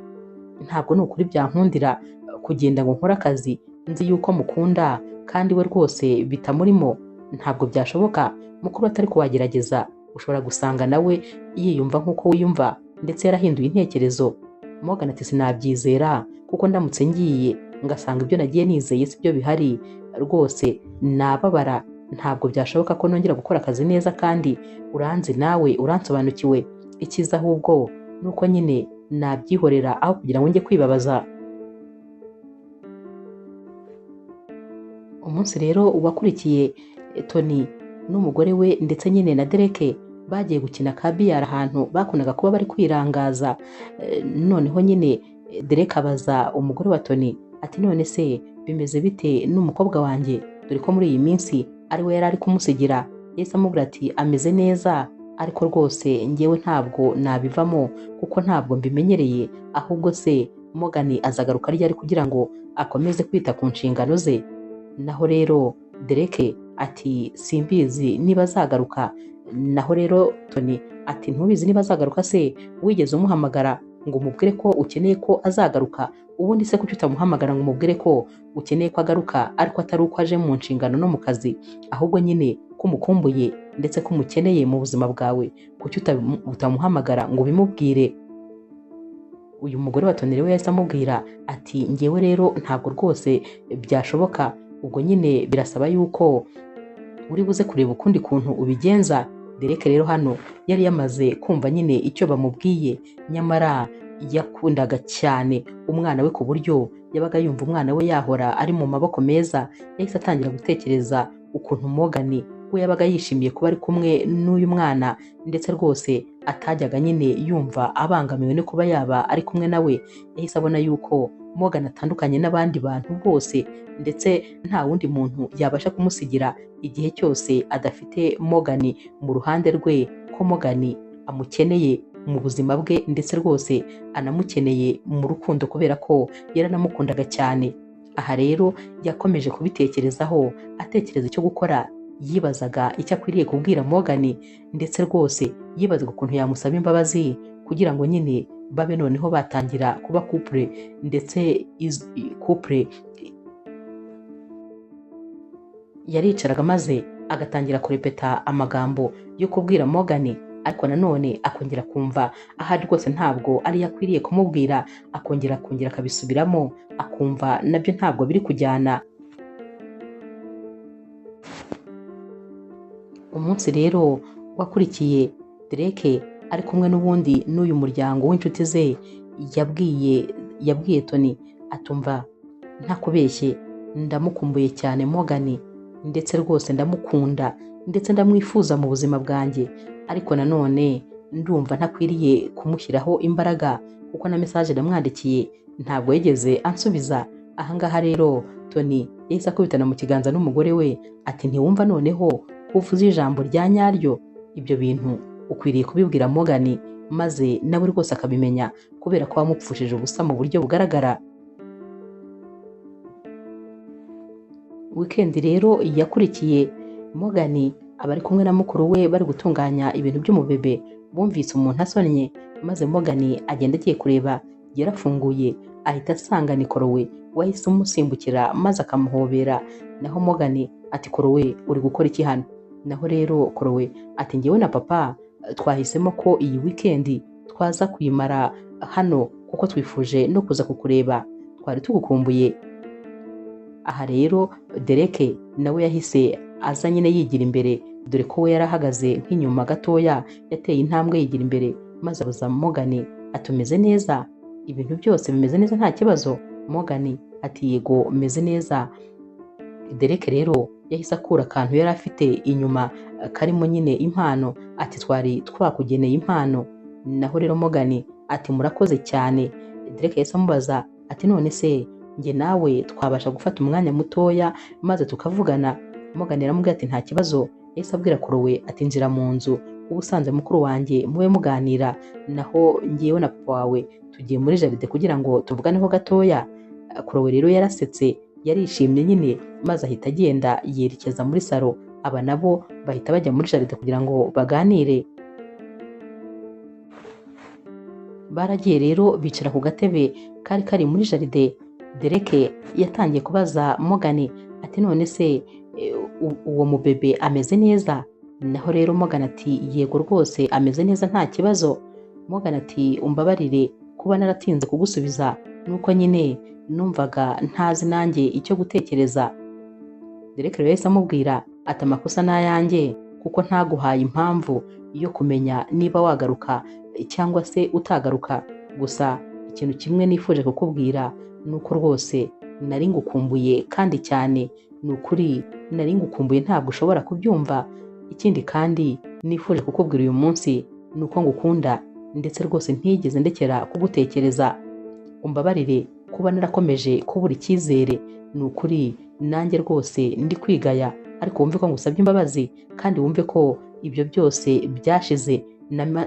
Ntabwo ni ukuri byankundira kugenda ngo nkore akazi nzi yuko mukunda kandi we rwose bitamurimo, ntabwo byashoboka. Mukuru atari kuwagerageza, ushobora gusanga nawe yiyumva nk'uko wiyumva ndetse yarahinduye intekerezo. Morgan ati sinabyizera kuko ndamutse ngiye ngasanga ibyo nagiye nizeye si byo bihari, rwose nababara, ntabwo byashoboka ko nongera gukora akazi neza kandi uranzi nawe uransobanukiwe. Icyiza ahubwo nuko nyine nabyihorera aho kugira ngo njye kwibabaza. Umunsi rero wakurikiye Tony n'umugore we ndetse nyine na Derek bagiye gukina ka biyari ahantu bakundaga kuba bari kwirangaza. Noneho nyine Derek abaza umugore wa Tony ati none se bimeze bite n'umukobwa wanjye, dore ko muri iyi minsi ari we yari ari kumusigira. Yahise amubwira ati ameze neza ariko rwose njyewe ntabwo nabivamo kuko ntabwo mbimenyereye, ahubwo se Morgan azagaruka ryari kugira ngo akomeze kwita ku nshingano ze. Naho rero Derek ati simbizi niba azagaruka. Naho rero Tony ati ntubizi niba azagaruka se, wigeze umuhamagara ngo umubwire ko ukeneye ko azagaruka? Ubundi se kuki utamuhamagara ngo umubwire ko ukeneye ko agaruka ariko atari uko aje mu nshingano no mu kazi, ahubwo nyine ko umukumbuye ndetse ko umukeneye mu buzima bwawe, kuki utamuhamagara ngo ubimubwire? Uyu mugore wa Tony rero yahise amubwira ati njyewe rero ntabwo rwose byashoboka, ubwo nyine birasaba yuko uri buze kureba ukundi kuntu ubigenza. Derek rero hano yari yamaze kumva nyine icyo bamubwiye, nyamara yakundaga cyane umwana we ku buryo yabaga yumva umwana we yahora ari mu maboko meza. Yahise atangira gutekereza ukuntu Morgan we yabaga yishimiye kuba ari kumwe n'uyu mwana, ndetse rwose atajyaga nyine yumva abangamiwe no kuba yaba ari kumwe nawe. Yahise abona yuko Morgan atandukanye n'abandi bantu bose, ndetse nta wundi muntu yabasha kumusigira igihe cyose adafite Morgan mu ruhande rwe, ko Morgan amukeneye mu buzima bwe ndetse rwose anamukeneye mu rukundo kubera ko yaranamukundaga cyane. Aha rero yakomeje kubitekerezaho, atekereza icyo gukora, yibazaga icyo akwiriye kubwira Morgan, ndetse rwose yibazaga ukuntu yamusaba imbabazi kugira ngo nyine babe noneho batangira kuba couple, ndetse couple yaricaraga maze agatangira kurepeta amagambo yo kubwira Morgan, ariko nanone akongera kumva ahari rwose ntabwo ari akwiriye kumubwira, akongera akabisubiramo, akumva nabyo ntabwo biri kujyana. Umunsi rero wakurikiye Derek ari kumwe n'ubundi n'uyu muryango w'inshuti ze, yabwiye Tony atumva ntakubeshye ndamukumbuye cyane Morgan, ndetse rwose ndamukunda ndetse ndamwifuza mu buzima bwanjye, ariko nanone ndumva ntakwiriye kumushyiraho imbaraga kuko na message ndamwandikiye ntabwo yigeze ansubiza. Ahangaha rero Tony yahise akubitana mu kiganza n'umugore we ati ntiwumva noneho ko uvuze ijambo rya nyaryo, ibyo bintu ukwiriye kubibwira Morgan maze nawe rwose akabimenya kubera ko wamupfushije ubusa mu buryo bugaragara. Weekend rero yakurikiye Morgan abari kumwe na mukuru we bari gutunganya ibintu by'umubebe, bumvise umuntu asonnye maze Morgan agenda agiye kureba, yarafunguye ahita asanga ni Korowe wahise umusimbukira maze akamuhobera. Naho Morgan ati Korowe uri gukora iki hano? Naho rero Korowe ati njyewe na papa twahisemo ko iyi weekend twaza kuyimara hano kuko twifuje no kuza kukureba, twari tugukumbuye. Aha rero Derek nawe yahise aza nyine yigira imbere, dore ko we yarahagaze nk'inyuma gatoya, yateye intambwe yigira imbere maze abaza Morgan atumeze neza, ibintu byose bimeze neza nta kibazo? Morgan ati yego meze neza. Derek rero yahise akura akantu yari afite inyuma karimo nyine impano, ati twari twakugeneye impano. Naho rero Morgan ati murakoze cyane. Derek yahise amubaza ati none se njye nawe twabasha gufata umwanya mutoya maze tukavugana? Morgan yaramubwiye ati nta kibazo. Yahise abwira Korowe ati nzira mu nzu ubusanze mukuru wanjye mube muganira, naho njyewe na papa wawe tugiye muri jaride kugira ngo tuvuganeho gatoya. Korowe rero yarasetse yarishimye nyine maze ahita agenda yerekeza muri salo, aba nabo bahita bajya muri jaride kugira ngo baganire. Baragiye rero bicara ku gatebe kari kari muri jaride. Derek yatangiye kubaza Morgan ati none se uwo mubebe ameze neza? Naho rero Morgan ati yego rwose ameze neza nta kibazo. Morgan ati umbabarire kuba naratinze kugusubiza, nuko nyine numvaga ntazi nanjye icyo gutekereza. Derek rero yahise amubwira ati amakosa ni ayanjye kuko ntaguhaye impamvu yo kumenya niba wagaruka cyangwa se utagaruka. Gusa ikintu kimwe nifuje kukubwira ni uko rwose nari ngukumbuye kandi cyane, ni ukuri nari ngukumbuye ntabwo ushobora kubyumva. Ikindi kandi nifuje kukubwira uyu munsi ni uko ngukunda ndetse rwose ntigeze ndekera kugutekereza. Umbabarire kuba narakomeje kubura icyizere, ni ukuri nanjye rwose ndi kwigaya, ariko wumve ko ngusabye imbabazi kandi wumve ko ibyo byose byashize.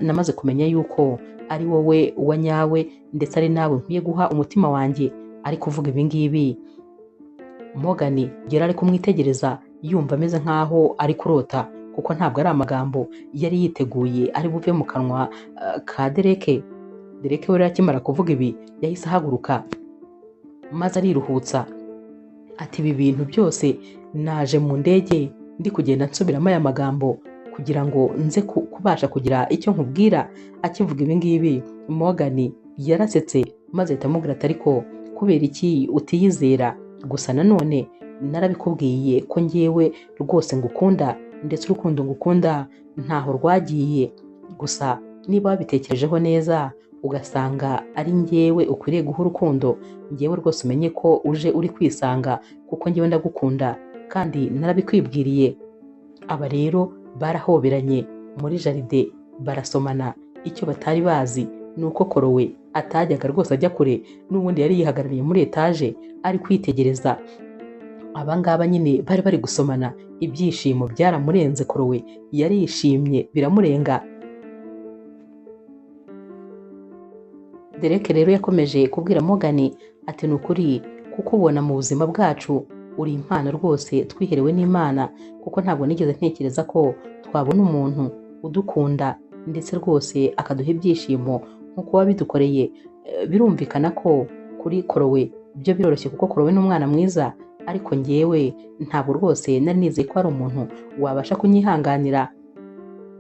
Namaze kumenya yuko ari wowe wa nyawe ndetse ari nawe nkwiye guha umutima wanjye. Ari kuvuga ibi ngibi Morgan yari ari kumwitegereza yumva ameze nkaho ari kurota, kuko ntabwo ari amagambo yari yiteguye ari buve mu kanwa ka Derek. Derek we akimara kuvuga ibi yahise ahaguruka maze ariruhutsa ati ibi bintu byose naje mu ndege ndi kugenda nsubiramo aya magambo kugira ngo nze kubasha kugira icyo nkubwira. Akivuga ibi ngibi Morgan yarasetse maze ahita amubwira ati ariko kubera iki utiyizera? Gusa nanone narabikubwiye ko ngewe rwose ngukunda ndetse urukundo ngukunda ntaho rwagiye. Gusa niba wabitekerejeho neza ugasanga ari ngewe ukwiriye guha urukundo, ngewe rwose umenye ko uje uri kwisanga kuko ngewe ndagukunda kandi narabikwibwiriye. Aba rero barahoberanye muri jaride barasomana. Icyo batari bazi ni uko Korowe atajyaga rwose ajya kure, n'ubundi yari yihagarariye muri etaje ari kwitegereza abangaba nyine bari bari gusomana. Ibyishimo byaramurenze, Korowe yarishimye biramurenga. Derek rero yakomeje kubwira Morgan ati ni ukuri kukubona mu buzima bwacu uri impano rwose twiherewe n'Imana, kuko ntabwo nigeze ntekereza ko twabona umuntu udukunda ndetse rwose akaduha ibyishimo nk'uko wabidukoreye. Birumvikana ko kuri Korowe byo biroroshye kuko Korowe ni umwana mwiza, ariko ngewe ntabwo rwose nari nizeye ko hari umuntu wabasha kunyihanganira.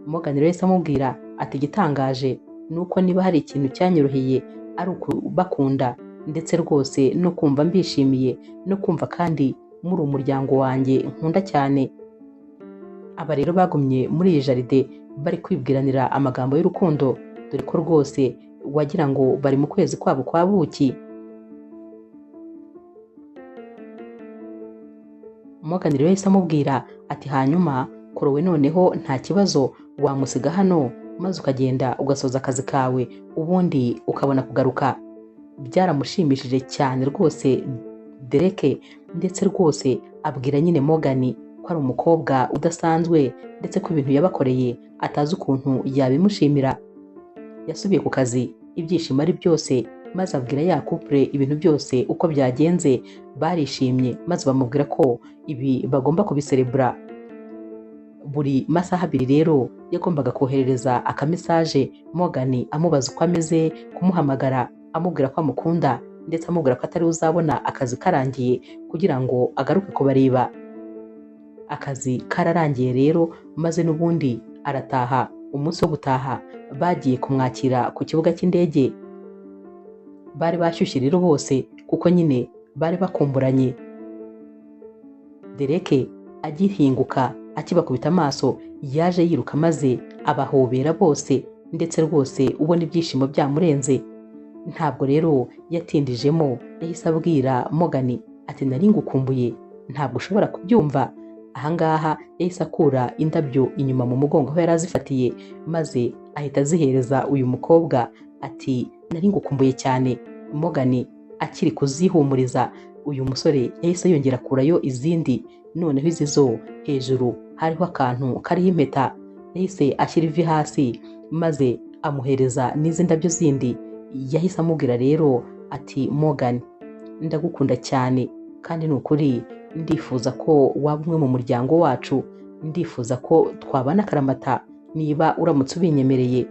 Morgan rero yahise amubwira ati igitangaje ni uko niba hari ikintu cyanyoroheye ari ukubakunda ndetse rwose no kumva mbishimiye no kumva kandi muri umuryango wanjye nkunda cyane. Aba rero bagumye muri iyi jaride bari kwibwiranira amagambo y'urukundo, dore ko rwose wagira ngo bari mu kwezi kwabo kwa buki. Morgan rero yahise amubwira ati hanyuma Korowe noneho nta kibazo wamusiga hano maze ukagenda ugasoza akazi kawe ubundi ukabona kugaruka. Byaramushimishije cyane rwose Derek, ndetse rwose abwira nyine Morgan ko ari umukobwa udasanzwe ndetse ko ibintu yabakoreye atazi ukuntu yabimushimira. Yasubiye ku kazi ibyishimo ari byose, maze abwira ya couple ibintu byose uko byagenze. Barishimye maze bamubwira ko ibi bagomba kubiserebura. Buri masaha abiri rero yagombaga koherereza akamesaje Morgan amubaza uko ameze, kumuhamagara amubwira ko amukunda ndetse amubwira ko atari uzabona akazi karangiye kugira ngo agaruke kubareba. Akazi kararangiye rero maze n'ubundi arataha. Umunsi wo gutaha bagiye kumwakira ku kibuga cy'indege. Bari bashyushye rero bose kuko nyine bari bakumburanye. Derek agihinguka akibakubita amaso yaje yiruka maze abahobera bose ndetse rwose ubona ibyishimo byamurenze. Ntabwo rero yatindijemo, yahise abwira Morgan ati nari ngukumbuye ntabwo ushobora kubyumva. Ahangaha yahise akura indabyo inyuma mu mugongo aho yari azifatiye maze ahita azihereza uyu mukobwa ati nari ngukumbuye cyane. Morgan akiri kuzihumuriza uyu musore yahise yongera akurayo izindi, noneho izi zo hejuru hariho akantu kariho impeta. Yahise ashyira ivi hasi maze amuhereza n'izi ndabyo zindi. Yahise amubwira rero ati Morgan ndagukunda cyane kandi ni ukuri ndifuza ko waba umwe mu muryango wacu, ndifuza ko twabana akaramata niba uramutse ubinyemereye.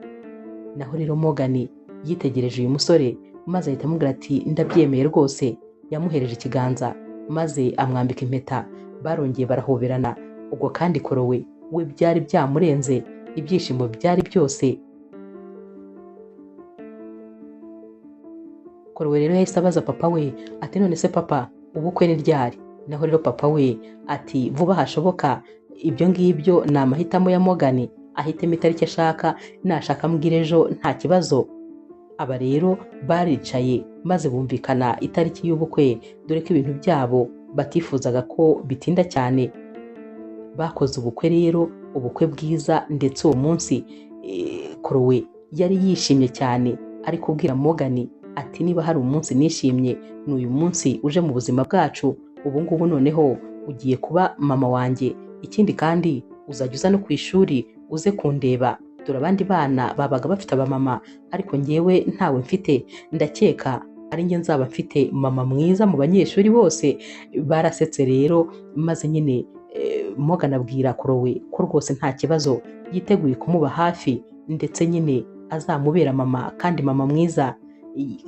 Naho rero Morgan Yitegereje uyu musore maze ahita amubwira ati ndabyemeye rwose. Yamuhereje ikiganza maze amwambika impeta, barongeye barahoberana. Ubwo kandi Korowe we byari byamurenze, ibyishimo byari byose. Korowe rero yahise abaza papa we ati none se papa, ubukwe ni ryari? Naho rero papa we ati vuba hashoboka, ibyo ngibyo ni amahitamo ya Morgan, ahitemo itariki ashaka, nashaka ambwira ejo nta kibazo. Aba rero baricaye maze bumvikana itariki y'ubukwe, dore ko ibintu byabo batifuzaga ko bitinda cyane. Bakoze ubukwe rero, ubukwe bwiza, ndetse uwo munsi Korowe yari yishimye cyane, ari kubwira Morgan ati niba hari umunsi nishimye ni uyu munsi uje mu buzima bwacu, ubu ngubu noneho ugiye kuba mama wanjye, ikindi kandi uzajya uza no ku ishuri uze kundeba, dore abandi bana babaga bafite abamama ariko njyewe ntawe mfite, ndakeka ari njye nzaba mfite mama mwiza mu banyeshuri bose. Barasetse rero maze nyine Morgan abwira Korowe ko rwose nta kibazo, yiteguye kumuba hafi, ndetse nyine azamubera mama kandi mama mwiza.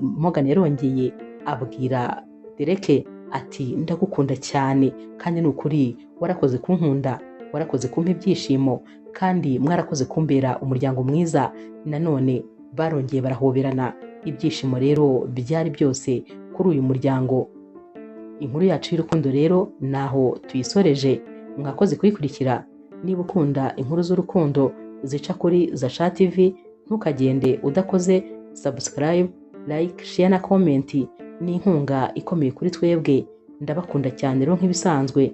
Morgan yarongeye abwira Dereke ati ndagukunda cyane kandi ni ukuri warakoze kunkunda, warakoze kumpa ibyishimo, kandi mwarakoze kumbera umuryango mwiza. Nanone barongeye barahoberana, ibyishimo rero byari byose kuri uyu muryango. Inkuru yacu y'urukundo rero naho tuyisoreje, mwakoze kuyikurikira. Niba ukunda inkuru z'urukundo zica kuri Zasha TV, ntukagende udakoze subscribe, like, share na comment, ni inkunga ikomeye kuri twebwe. Ndabakunda cyane rero nk'ibisanzwe.